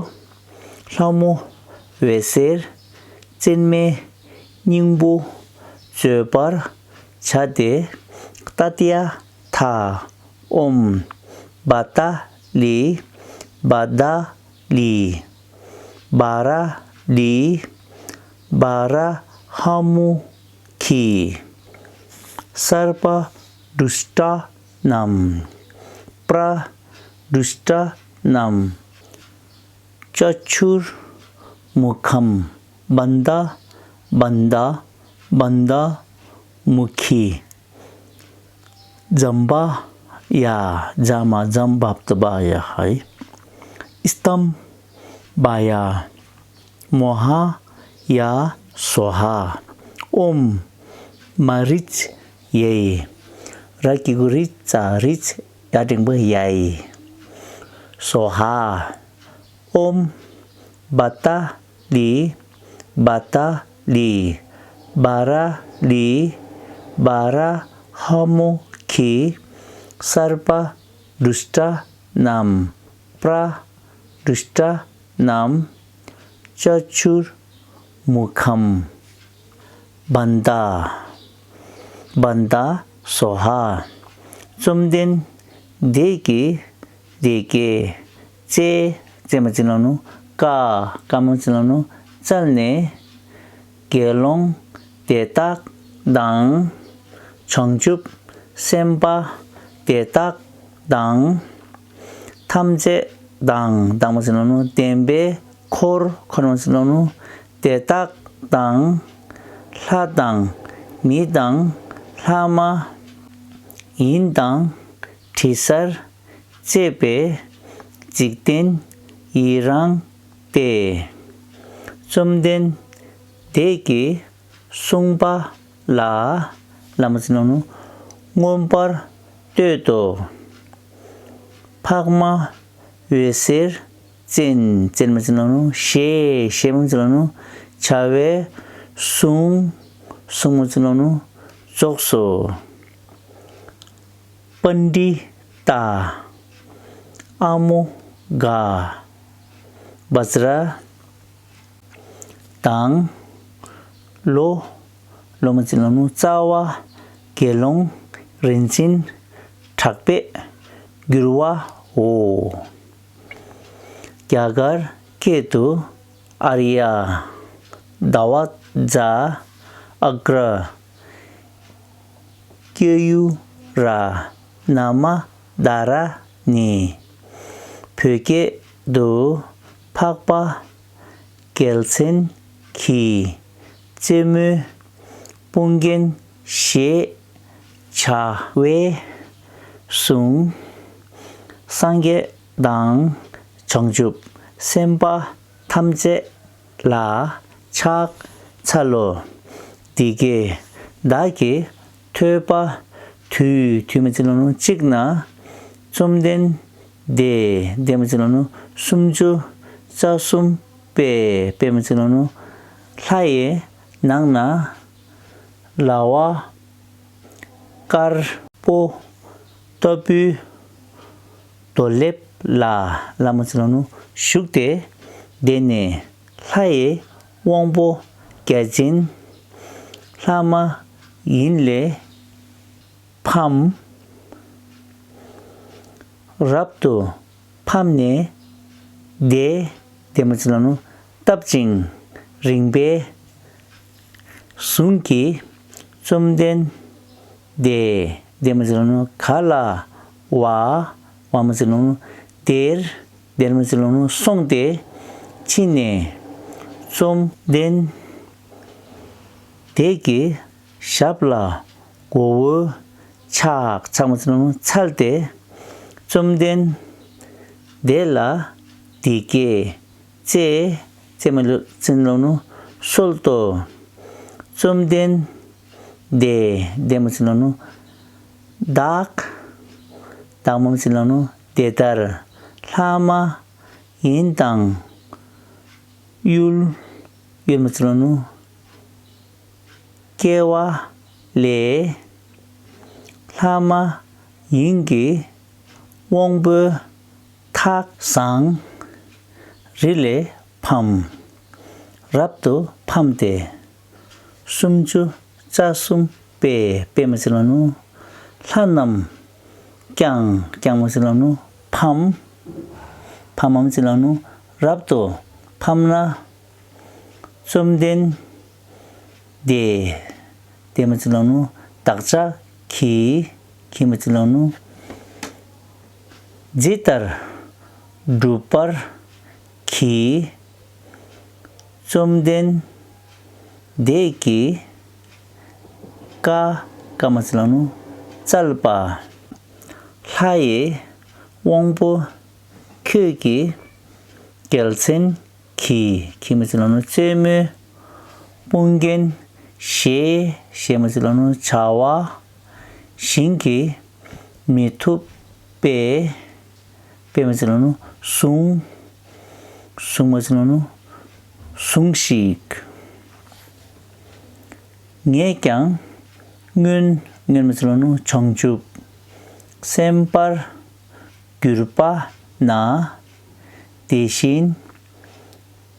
ལྷ་མོ་འོད་ཟེར་ཅན་མའི་སྙིང་པོ་བརྗོད་པར་བྱ་སྟེ། ཏ་ཏྱ་ཐ། ཨོཾ་བ་ཏཱ་ལི། བ་ཏཱ་ལི། བ་ར་ལི། བ་ར་ཧ་མུ་ཁི། སརྦ་དུཥྚ་ནམ། པྲ་དུཥྚ་ནམ། ཙ་ཆུར་མུ་ཁམ། བན་ད་བན་ད་བན་ད་མུ་ཁི། ཛམ་བ་ཡ། ཛ་མ་ཛམ་བ་བཏུ་བ་ཡ་ཧ་ཡི། ཨིཥྚམ་བ་ཡ། མོ་ཧ་ཡ་སྭཱ་ཧཱ། ཨོཾ་མ་རིཅ་ཡེ། ར་གི་གུ་རི་ཙ་རིཅ། ཡ་འགྲེང་བུ་ཡ་ཡི། སྭཱ་ཧཱ། ཨོཾ་བ་ཏཱ་ལི། བ་ཏཱ་ལི། བ་ར་ལི། བ་ར་ཧ་མུ་ཁི། སརྦ་དུཥྚ་ནམ། པྲ་དུཥྚ་ནམ། ཙ་ཆུར་མུ་ཁམ། བན་ད། བན་ད་སྭཱ་ཧཱ། བཅོམ་ལྡན་འདས་ཀྱིས་དེ་སྐད་ཅེས། ཅེས་མ་ཅི་ལོ་ནུ་བཀའ། བཀའ་མ་ཅི་ལོ་ནུ་སྩལ་ནས། དགེ་སློང་དེ་དག་དང་། བྱང་ཆུབ་སེམས་དཔའ་དེ་དག་དང་། ཐམས་ཅད་དང་། དང་མ་ཅི་ལོ་ནུ་བདེན་པའི་འཁོར། འཁོར་མ་ཅི་ལོ་ནུ་དེ་དག་དང་། ལྷ་དང་མི་དང་ལྷ་མ་ཡིན་དང་དྲི་ཟར་བཅས་པའི་འཇིག་རྟེན་ཡི་རངས་ཏེ། བཅོམ་ལྡན་འདས་ཀྱིས་གསུངས་པ་ལ། ལ་མ་ཅི་ལོ་ནུ་མངོན་པར་བསྟོད་དོ། འཕགས་མ་འོད་ཟེར་ཅན། ཅན་མ་ཅི་ལོ་ནུ་ཞེས། ཞེས་མ་ཅི་ལོ་ནུ་བྱ་བའི་གཟུངས། གཟུངས་མ་ཅི་ལོ་ནུ་རྫོགས་སོ། པཎྜི་ཏ། ཨ་མོ་གྷ། བཛྲ། དང་། ལོ། ལོ་མ་ཅི་ལོ་ནུ་རྩ་བ་དགེ་སློང་རིན་ཆེན་གྲགས་པས་བསྒྱུར་བའོ། རྒྱ་གར་སྐད་དུ། ཨཱརྱ། དྷ་བ་ཛ། ཨཀྲ། ཀྱ་ཡུ་ར། ན་མ་དྷ་ར་ཎི། བོད་སྐད་དུ། འཕགས་པ་རྒྱལ་མཚན་གྱི་རྩེ་མོའི་དཔུང་རྒྱན་ཞེས་བྱ་བའི་གཟུངས། སངས་རྒྱས་དང་བྱང་ཆུབ་སེམས་དཔའ་ཐམས་ཅད་ལ་ཕྱག་འཚལ་ལོ། འདི་སྐད་བདག་གིས་ཐོས་པ་དུས། དུས་མ་ཅི་ལོ་ནུ་གཅིག་ན། བཅོམ་ལྡན་འདས། འདས་མ་ཅི་ལོ་ནུ་སུམ་ཅུ་རྩ་གསུམ་པའི། པའི་མ་ཅི་ལོ་ནུ་ལྷ་ཡི་ནང་ན། ལ་བ་དཀར་པོ་ལྟ་བུའི་རྡོ་ལེབ་ལ། ལ་མ་ཅི་ལོ་ནུ་བཞུགས་ཏེ། དེ་ནས་ལྷ་ཡི་དབང་པོ་བརྒྱ་བྱིན་ལྷ་མ་ཡིན་ལས་ཕམ། རབ་ཏུ་ཕམ་ནས་དེ་ དེ་མ་ཚིག་ལ་ནུ་བཏབ་ཅིང་རིང་པའི་གཟུངས་ཀྱིས་བཅོམ་ལྡན་འདས། དེ་མ་ཚིག་ལ་ནུ་ག་ལ་བ་བ་མ་ཚིག་ལ་ནུ་དེར། དེ་མ་ཚིག་ལ་ནུ་སོང་སྟེ་ཕྱིན་ནས་བཅོམ་ལྡན་འདས་ཀྱི་ཞབས་ལ་མགོ་བོས་ཕྱག་ཕྱག་མ་ཚིག་ལ་ནུ་འཚལ་ཏེ། བཅོམ་ལྡན་འདས་ལ་འདི་སྐད་ཅེས་ཅེས་མ་ཚིག་ལ་ནུ་གསོལ་ཏོ། བཅོམ་ལྡན་འདས། དེ་མ་ཚིག་ལ་ནུ་བདག་བདག་མ་ཚིག་ལ་ནུ་དེ་ལྟར་ལྷག་མ་ཡིན་དང་། ཡུལ་ཡུལ་མ་ཚིག་ལ་ནུ་སྐྱེ་བ་ལས་ལྷག་མ་ཡིན་གྱི་དབང་པོའི་ཐག་བཟང་རི་ལས་ཕམ། རབ་ཏུ་ཕམ་སྟེ། སུམ་ཅུ་རྩ་གསུམ་པའི་པདྨ་ཚིག་ལ་ནུ་ལྷ་རྣམས་ཀྱང་ཀྱང་མ་ཚིག་ལ་ནུ་ཕམ། ཕམ་མ་ཚིག་ལ་ནུ་རབ་ཏུ་ཕམ་ན། བཅོམ་ལྡན་འདས། དེ་མ་ཚིག་ལ་ནུ་བདག་ཅག་གི་གི་མ་ཚིག་ལ་ནུ་ཇི་ལྟར་བསྒྲུབ་པར་གྱིས། བཅོམ་ལྡན་འདས་ཀྱིས་ཀ་ཀ་མ་ཚིག་ལ་ནུ་སྩལ་པ། ལྷ་ཡི་དབང་པོ་ཁྱོད་ཀྱི་རྒྱལ་མཚན་གྱི་གི་མ་ཚིག་ལ་ནུ་རྩེ་མོའི་དཔུང་རྒྱན་ཞེས་ཞེས་མ་ཚིག་ལ་ནུ་བྱ་བ་བཞིན་གྱིས་མི་ཐུབ་པའི་པདྨ་ཚིག་ལ་ནུ་ཟུངས། ཟུངས་མ་ཚིག་ལ་ནུ་ཟུངས་ཤིག། ངས་ཀྱང་སྔོན་སྔོན་མ་ཚིག་ལ་ནུ་བྱང་ཆུབ་སེམས་དཔར་གྱུར་པ་ན། དེ་བཞིན་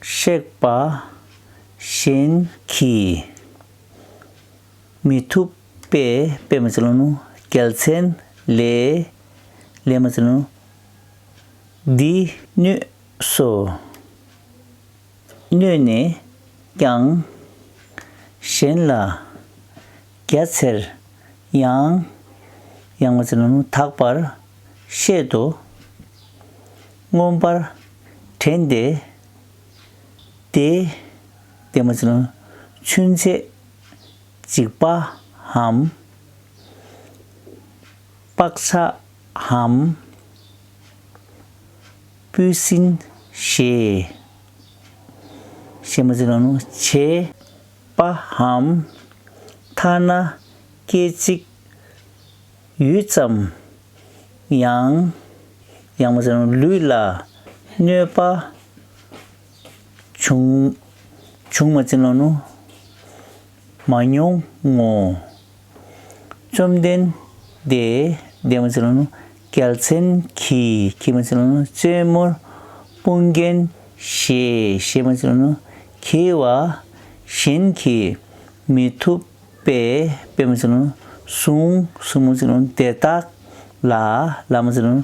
གཤེགས་པ་གཞན་གྱིས་མི་ཐུབ་པའི་པདྨ་ཚིག་ལ་ནུ་རྒྱལ་མཚན་ལས་ལས་མ་ཚིག་ལ་ནུ་འདི་ནུས་སོ། ནུས་ནས་ཀྱང་གཞན་ལ་རྒྱ་ཆེར་ཡང་ཡང་མ་ཚིག་ལ་ནུ་དག་པར་བཤད་དོ། མངོན་པར་དྲན་ཏེ། དེ་དེ་མ་ཚིག་ལ་ནུ་ཆུན་ཆད་འཇིགས་པའམ། བག་ཆགས་འམ། སྤུས་ཟིན་ཞེས་ཞེས་མ་ཚིག་ལ་ནུ་བྱེད་པའམ། ཐ་ན་སྐད་ཅིག་ཡུད་ཙམ་ཡང་ཡང་མ་ཚིག་ལ་ནུ་ལུས་ལ་གནོད་པ་བྱུང་བྱུང་མ་ཚིག་ལ་ནུ་མ་མྱོང་ངོ་། བཅོམ་ལྡན་འདས་འདས་མ་ཚིག་ལ་ནུ་རྒྱལ་མཚན་གྱི་གྱི་མ་ཚིག་ལ་ནུ་རྩེ་མོར་དཔུང་རྒྱན་ཞེས་ཞེས་མ་ཚིག་ལ་ནུ་གྱི་བ་གཞན་གྱིས་མི་ཐུབ་པའི་པདྨ་ཚིག་ལ་ནུ་ཟུངས། ཟུངས་མ་ཚིག་ལ་ནུ་དེ་དག་ལ་ལ་མ་ཚིག་ལ་ནུ་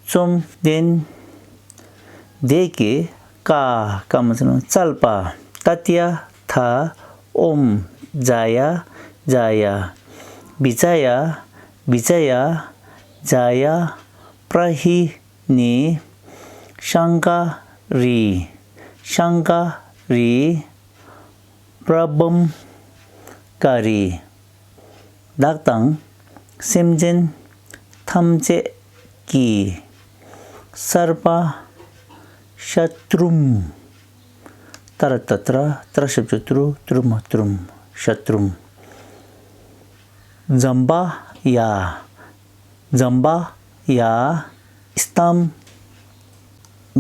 བཅོམ་ལྡན་འདས་ཀྱིས་ཀ་ཀ་མ་ཚིག་ལ་ནུ་སྩལ་པ། ཏདྱ་ཐཱ། ཨོཾ་ཛ་ཡ་ཛ་ཡ། བི་ཛ་ཡ་བི་ཛ་ཡ། ཛ་ཡ་པྲ་ཧི་ནི། ཤང་ཀ་རི། ཤང་ཀ་རི། པྲ་བྷཾ་ཀ་རི། བདག་དང་སེམས་ཅན་ཐམས་ཅད་ཀྱི་སརྦ་ཤ་ཏྲུ། ཏ་ར་ཏ་ཏྲ་ཏྲ་ཞབས་ཀྱུ་ཏྲུ་ཏྲུ་མ་ཏྲུ། ཤ་ཏྲུ། ཛམྦྷ་ཡ། ཛམྦྷ་ཡ། སྟམ་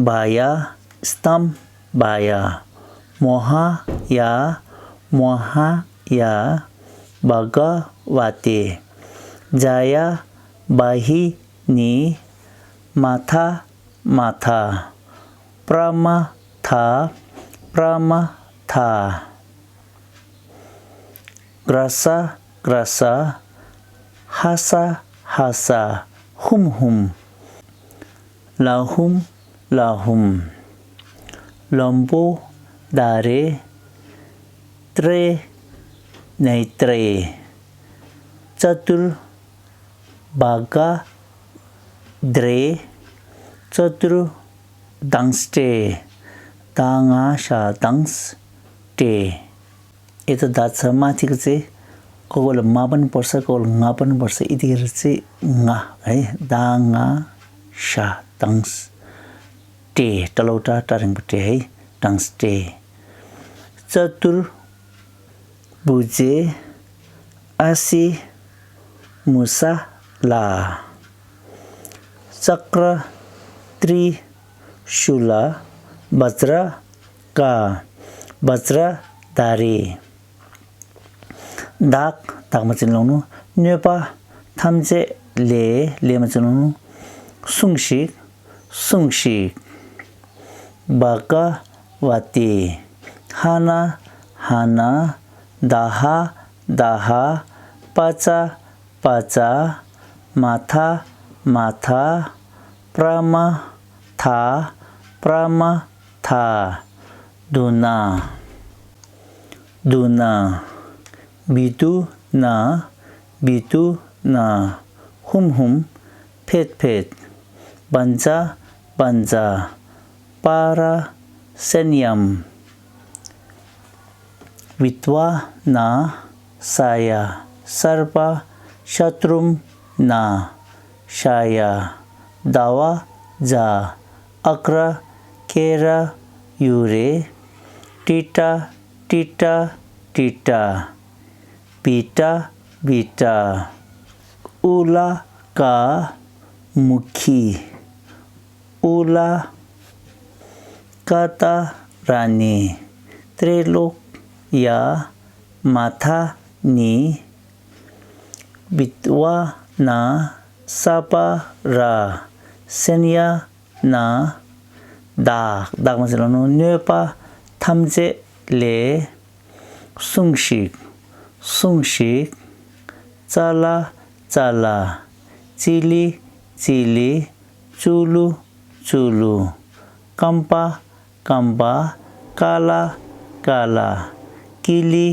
བྷ་ཡ། སྟམ་བྷ་ཡ། མོ་ཧ་ཡ། མོ་ཧ་ཡ། བྷ་ག་བ་ཏེ། ཛ་ཡ་བ་ཧི་ནི། མ་ཐ་མ་ཐ། པྲ་མ་ཐ། པྲ་མ་ཐ། གྲ་ས་གྲ་ས། ཧ་ས་ཧ་ས། ཧུམ་ཧུམ། ལ་ཧུམ་ལ་ཧུམ། लम्बोदरे त्रिनेत्रे चतुर्भुजगात्रे चतुर्दंष्ट्रे ད་ང་ཤ་དང་སྟེ། ཨེ་ད་ད་ཚ་མ་ཐིག་ཚེ། ཀོ་ཀོ་ལ་མ་པན་བོར་ས་ཀོ་ལ་ང་པན་བོར་ས་ཨི་ཐིག་རི་ཚེ་ང་ཨེ་ད་ང་ཤ་དང་སྟེ། ཏྲ་ལོ་ཏྲ་ཏྲ་རིང་པོ་ཏྲེ་ཧེ་དང་སྟེ། ཙ་ཏུར་བུ་ཛེ་ཨ་སི་མུ་ས་ལ། ཙཀྲ་ཏྲི་ཤུ་ལ་བཛྲ་ཀ་བཛྲ་དྷ་རེ། བདག་བདག་མ་ཅན་ལོང་ནུ་གནོད་པ་ཐམས་ཅད་ལས་ལས་མ་ཅན་ལོང་ནུ་སྲུངས་ཤིག་སྲུངས་ཤིག་བྷ་ག་བ་ཏེ། ཧ་ན་ཧ་ན། ད་ཧ་ད་ཧ། པ་ཙ་པ་ཙ། མ་ཐ་མ་ཐ། པྲ་མ་ཐ་པྲ་མ་ཐ། དུ་ན་དུ་ན། བི་དུ་ན་བི་དུ་ན། ཧུམ་ཧུམ་ཕེད་ཕེད། བཛྲ་བཛྲ། པ་ར་སེ་ནྱམ། བི་ཏྭ་ན་ས་ཡ། སརྦ་ཤ་ཏྲུ་ན་ཤ་ཡ། དྷ་བ་ཛ། ཨཀྲ་ཀེ་ར་ཡུ་རེ། ཏྲི་ཏྲ་ཏྲི་ཏྲ་ཏྲི་ཏྲ། བི་ཏྲ་བི་ཏྲ། ཨུ་ལ་ཀ་མུ་ཁི། ཨུ་ལ་ཀ་ཏ་ར་ནི། ཏྲེ་ལོ་ཀ་ཡ་མ་ཐ་ནི། བི་ཏྭ་ན་ས་པ་ར་སེ་ནྱ་ན། བདག་བདག་མ་ཟེར་ལ་ནོ་གནོད་པ་ཐམས་ཅད་ལས་སྲུངས་ཤིག་སྲུངས་ཤིག་ཙ་ལ་ཙ་ལ། ཙི་ལི་ཙི་ལི། ཙུ་ལུ་ཙུ་ལུ། ཀམ་པ་ཀམ་པ། ཀ་ལ་ཀ་ལ། ཀི་ལི་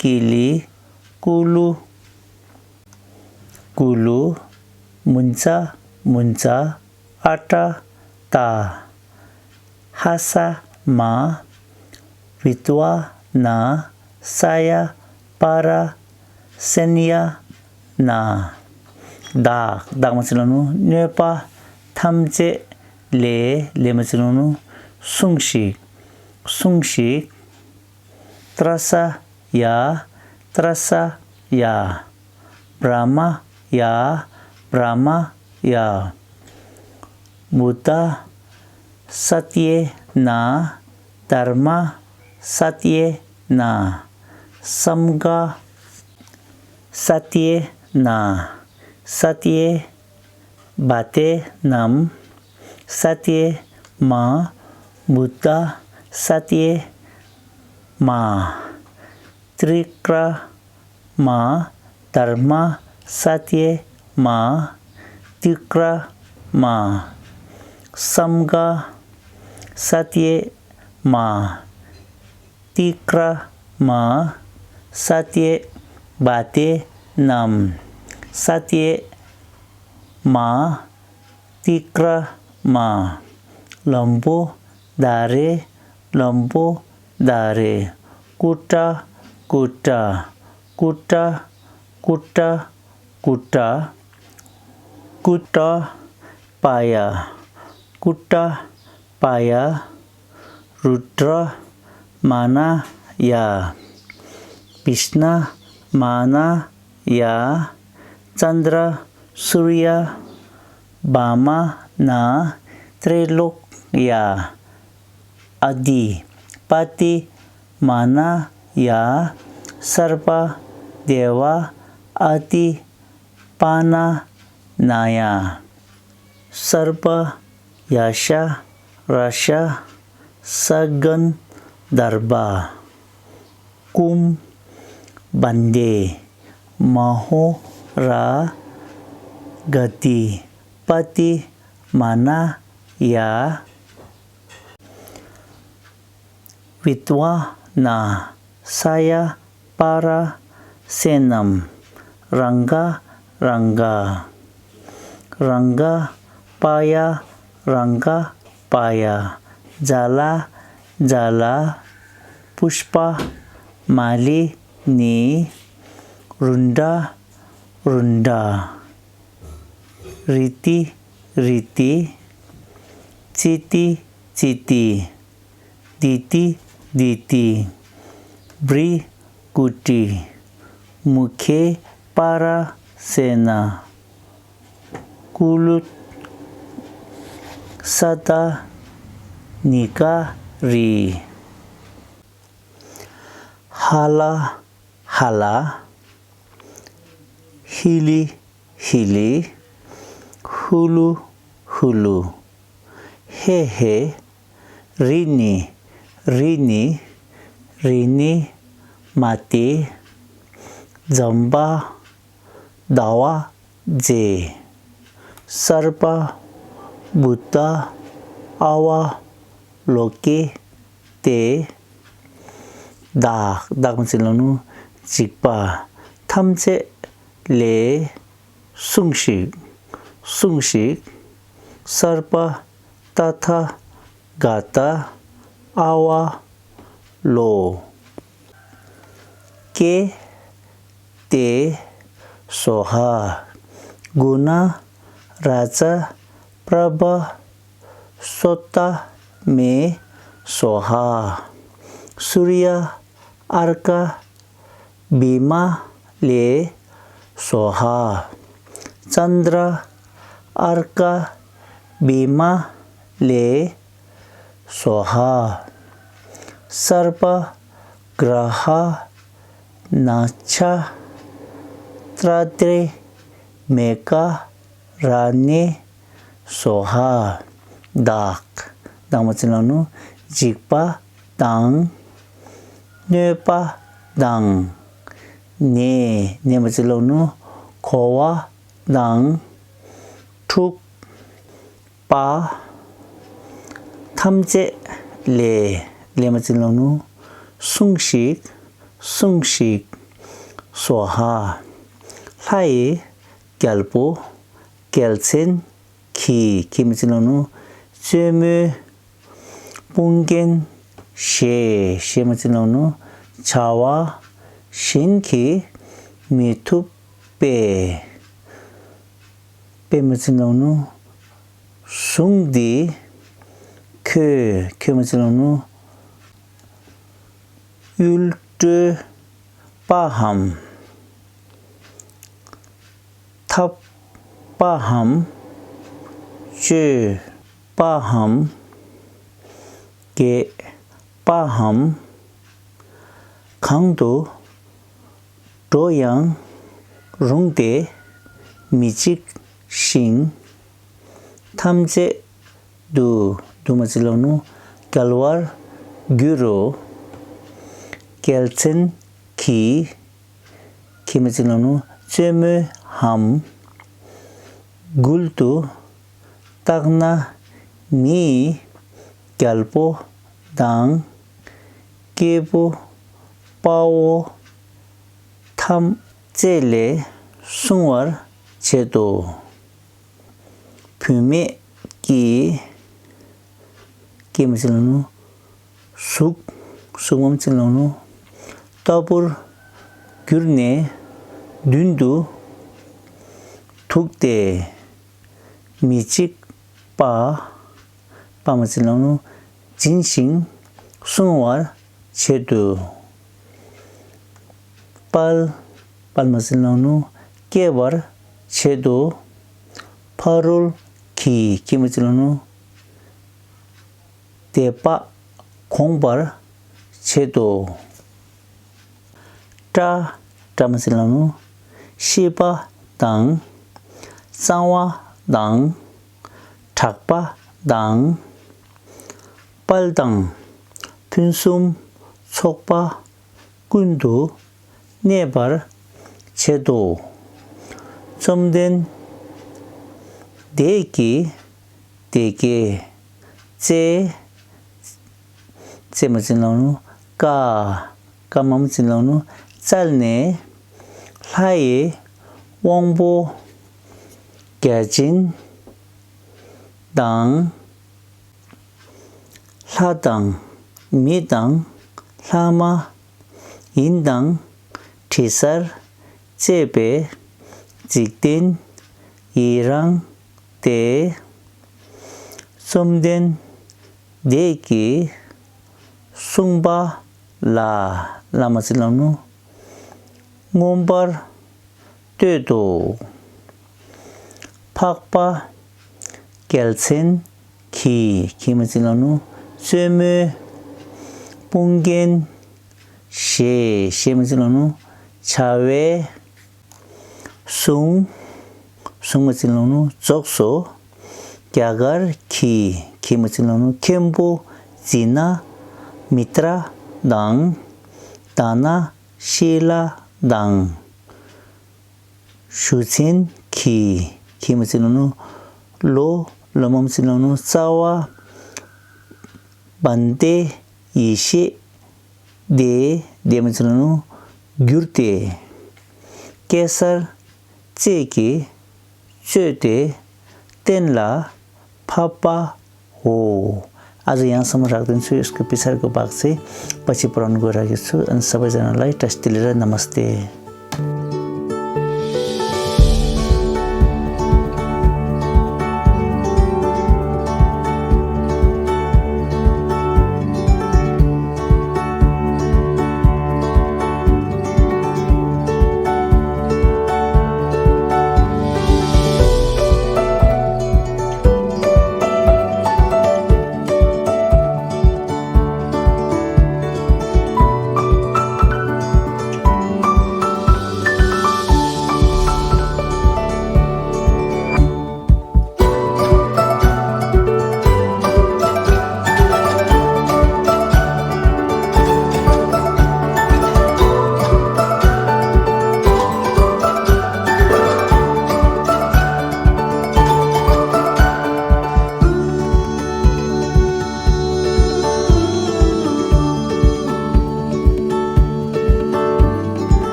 ཀི་ལི། ཀུ་ལུ་ཀུ་ལུ། མུ་ཙ་མུ་ཙ། ཨ་ཏྲ་ཏ། ཧ་ས་མ། བི་ཏྭ་ན་ས་ཡ་པ་ར་སེ་ནྱ་ན། བདག་བདག་མ་ཅན་ལོང་ནུ་གནོད་པ་ཐམས་ཅད་ལས་ལས་མ་ཅན་ལོང་ནུ་སྲུངས་ཤིག་སྲུངས་ཤིག་ཏྲ་ས་ཡ་ཏྲ་ས་ཡ། བྲ་མ་ཡ་བྲ་མ་ཡ། བུདྡྷ་ས་ཏྱེ་ན། དྷརྨ་ས་ཏྱེ་ན། སངྒྷ་ས་ཏྱེ་ན། ས་ཏྱེ་བ་ཏེ་ནམ། ས་ཏྱེ་མ། བུདྡྷ་ས་ཏྱེ་མ། ཏྲི་ཀྲ་མ། དྷརྨ་ས་ཏྱེ་མ། ཏི་ཀྲ་མ། སངྒྷ་ས་ཏྱེ་མ། ཏི་ཀྲ་མ། ས་ཏྱེ་བ་ཏེ་ནམ། ས་ཏྱེ་མ། ཏི་ཀྲ་མ། ལམ་བོ་དྷ་རེ་ལམ་བོ་དྷ་རེ། ཀུ་ཏྲ་ཀུ་ཏྲ། ཀུ་ཏྲ་ཀུ་ཏྲ་ཀུ་ཏྲ། ཀུ་ཏྲ་པ་ཡ། ཀུ་ཏྲ་པ་ཡ། རུ་དྲ་མ་ན་ཡ། བི་ཤྣ་མ་ན་ཡ། ཙནྡྲ་སུརྱ་བྷ་མ་ན་ཏྲེ་ལོ་ཀ་ཡ། ཨ་དྷི་པ་ཏི་མ་ན་ཡ། སརྦ་དེ་བ་ཨ་དྷི་པ་ན་ན་ཡ། སརྦ་ཡ་ཤ་ར་ཤ་ས་གན་དྷརྦ། ཀུམ་བན་དེ་མ་ཧོ་ར་ག་དྷི་པ་ཏི་མ་ན་ཡ། བི་ཏ་ཝ་ན་ས་ཡ་པ་ར་སེ་ནམ། རང་ག་རང་ག་རང་ག་པ་ཡ། རང་ག་པ་ཡ། ཛ་ལ་ཛ་ལ། པུཤ་པ་མ་ལི་ནི། རུན་ཌ་རུན་ཌ། རི་ཏི་རི་ཏི། ཙི་ཏི་ཙི་ཏི། དི་ཏི་དི་ཏི། བྲི་ཀུ་ཏི། མུ་ཁེ་པ་ར་སེ་ན། ཀུ་ལུ་ས་ཏ་ནི་ཀ་རི། ཧ་ལ་ཧ་ལ། ཧི་ལི་ཧི་ལི། ཧུ་ལུ་ཧུ་ལུ། ཧེ་ཧེ། རི་ནི་རི་ནི། རི་ནི་མ་ཏི། ཛམ་བྷ། ཟླ་བ་ཛེ། སར་པ། བུ་ཏ། ཨ་བ། ལོ་ཀེ། ཏེ། བདག་བདག་མ་ཅི་ལོ་ནུ། འཇིགས་པ་ཐམས་ཅད་ལས། སྲུངས་ཤིག་སྲུངས་ཤིག་སར་པ། ཏ་ཐ་ག་ཏ། ཨ་བ། ལོ། ཀེ། ཏེ། སྭཱ་ཧཱ། གུ་ཎ་ར་ཛ། པྲ་བྷ། སོ་ཏ་མེ། སྭཱ་ཧཱ། སུརྱ། ཨརྐ་བི་མ་ལེ། སྭཱ་ཧཱ། ཙནྡྲ། ཨརྐ་བི་མ་ལེ། སྭཱ་ཧཱ། སར་པ་གྲ་ཧ་ན་ཆ་ཏྲ་ཏྲེ་མེ་ཀ་ར་ཎེ། སྭཱ་ཧཱ། བདག་བདག་མ་ཅི་ལོ་ནུ། འཇིགས་པ་དང་། གནོད་པ་དང་། ནད་ནད་མ་ཅི་ལོ་ནུ། འགོ་བ་དང་། འཁྲུག་པ་ཐམས་ཅད་ལས། ལས་མ་ཅི་ལོ་ནུ། སྲུངས་ཤིག་སྲུངས་ཤིག་སྭཱ་ཧཱ། ལྷ་ཡི་རྒྱལ་པོ་རྒྱལ་མཚན་གྱིས། གྱིས་མ་ཅི་ལོ་ནུ། བཙུན་མོའི་དཔུང་རྒྱན་བཞེས། བཞེས་མ་ཅི་ལོ་ནུ། བྱ་བ་གཞན་གྱིས་མི་ཐུབ་པའི། པའི་མ་ཅི་ལོ་ནུ། གཟུངས་འདི་ཁྱོད། ཁྱོད་མ་ཅི་ལོ་ནུ། གཡུལ་སྤྲོད་པའམ། འཐབ་པའམ། གཅོད་པའམ། རྒྱས་པའམ། གང་དུ་འགྲོ་ཡང་རུང་སྟེ་མི་འཇིགས་ཤིང་། ཐམས་ཅད་དུ། དུ་མ་ཅི་ལོ་ནུ། རྒྱལ་བར་འགྱུར་རོ། རྒྱལ་མཚན་གྱིས། གྱིས་མ་ཅི་ལོ་ནུ། བཙུན་མོའམ། མགུལ་དུ་བཏགས་ན་ནི། རྒྱལ་པོ་དང་། སྐྱེས་བུ་དཔའ་བོ་ཐམས་ཅད་ལས་སྲུང་བར་བྱེད་དོ། བུད་མེད་ཀྱི། ཀྱི་མ་ཅི་ལོ་ནུ། གཟུགས། གཟུགས་མ་ཅི་ལོ་ནུ། ལྟ་བུར་གྱུར་ནས་མདུན་དུ་འདུག་སྟེ་མི་འཇིགས་པ། པ་མ་ཅི་ལོ་ནུ། སྦྱིན་ཞིང་སྲུང་བར་བྱེད་དོ། དཔལ། དཔལ་མ་ཅི་ལོ་ནུ། སྐྱེ་བར་བྱེད་དོ། ཕ་རོལ་གྱི། གྱི་མ་ཅི་ལོ་ནུ། དད་པ་གོང་བར་བྱེད་དོ། ཏྲ། ཏྲ་མ་ཅི་ལོ་ནུ། ཤེས་པ་དང་། གཙང་བ་དང་། གྲགས་པ་དང་། དཔལ་དང་ཕུན་སུམ་ཚོགས་པ་ཀུན་ཏུ་གནས་པར་བྱེད་དོ། བཅོམ་ལྡན་འདས་ཀྱིས་དེ་སྐད་ཅེས་ ཙེ་མ་ཅི་ལོང་ནུ་ཀ། ཀ་མ་མ་ཅི་ལོང་ནུ་བཙལ་ནས། ལྷ་ཡི་དབང་པོ་བརྒྱ་བྱིན་དང་། ལྷ་དང་མི་དང་ལྷ་མ་ཡིན་དང་དྲི་ཟར་བཅས་པའི་འཇིག་རྟེན་ཡི་རངས་ཏེ། བཅོམ་ལྡན་འདས་ཀྱིས་གསུངས་པ་ལ། ལ་མ་ཅི་ལོང་ནུ་མངོན་པར་བསྟོད་དོ། འཕགས་པ་རྒྱལ་མཚན་གྱིས། གྱིས་མ་ཅི་ལོང་ནུ་བཙུན་མོའི་དཔུང་རྒྱན་བཞེས། བཞེས་མ་ཅི་ལོང་ནུ་བྱ་བའི་གཟུངས། གཟུངས་མ་ཅི་ལོང་ནུ་རྫོགས་སོ། རྒྱ་གར་གྱི། གྱིས་མ་ཅི་ལོང་ནུ་མཁན་པོ་ཛི་ན་མི་ཏྲ་དང་། དྷ་ན་ཤི་ལ་དང་། ཞུ་ཆེན་གྱིས། གྱིས་མ་ཅི་ལོང་ནུ་ལོ། ལོ་མ་མ་ཅི་ལོང་ནུ་རྩ་བ་བན་དེ་ཡེ་ཤེས་དེ། དེ་མ་ཅི་ལོང་ནུ་གྱུར་ཏེ། གེ་སར་བཅས་ཀྱིས་བཙོས་ཏེ་གཏན་ལ་ཕབ་པའོ། ཨ་ཟ་ཡང་སམ་རག་དན་ཚུ་ཡོད་སྐུ་པི་སར་གི་བག་ཚེ་པ་ཅི་པུ་རོན་གོ་ར་གི་ཚུ་ཨན་ས་བ་ཟ་ན་ལའི་བཀྲ་ཤིས་བདེ་ལེགས་ར་ན་མ་སྟེ།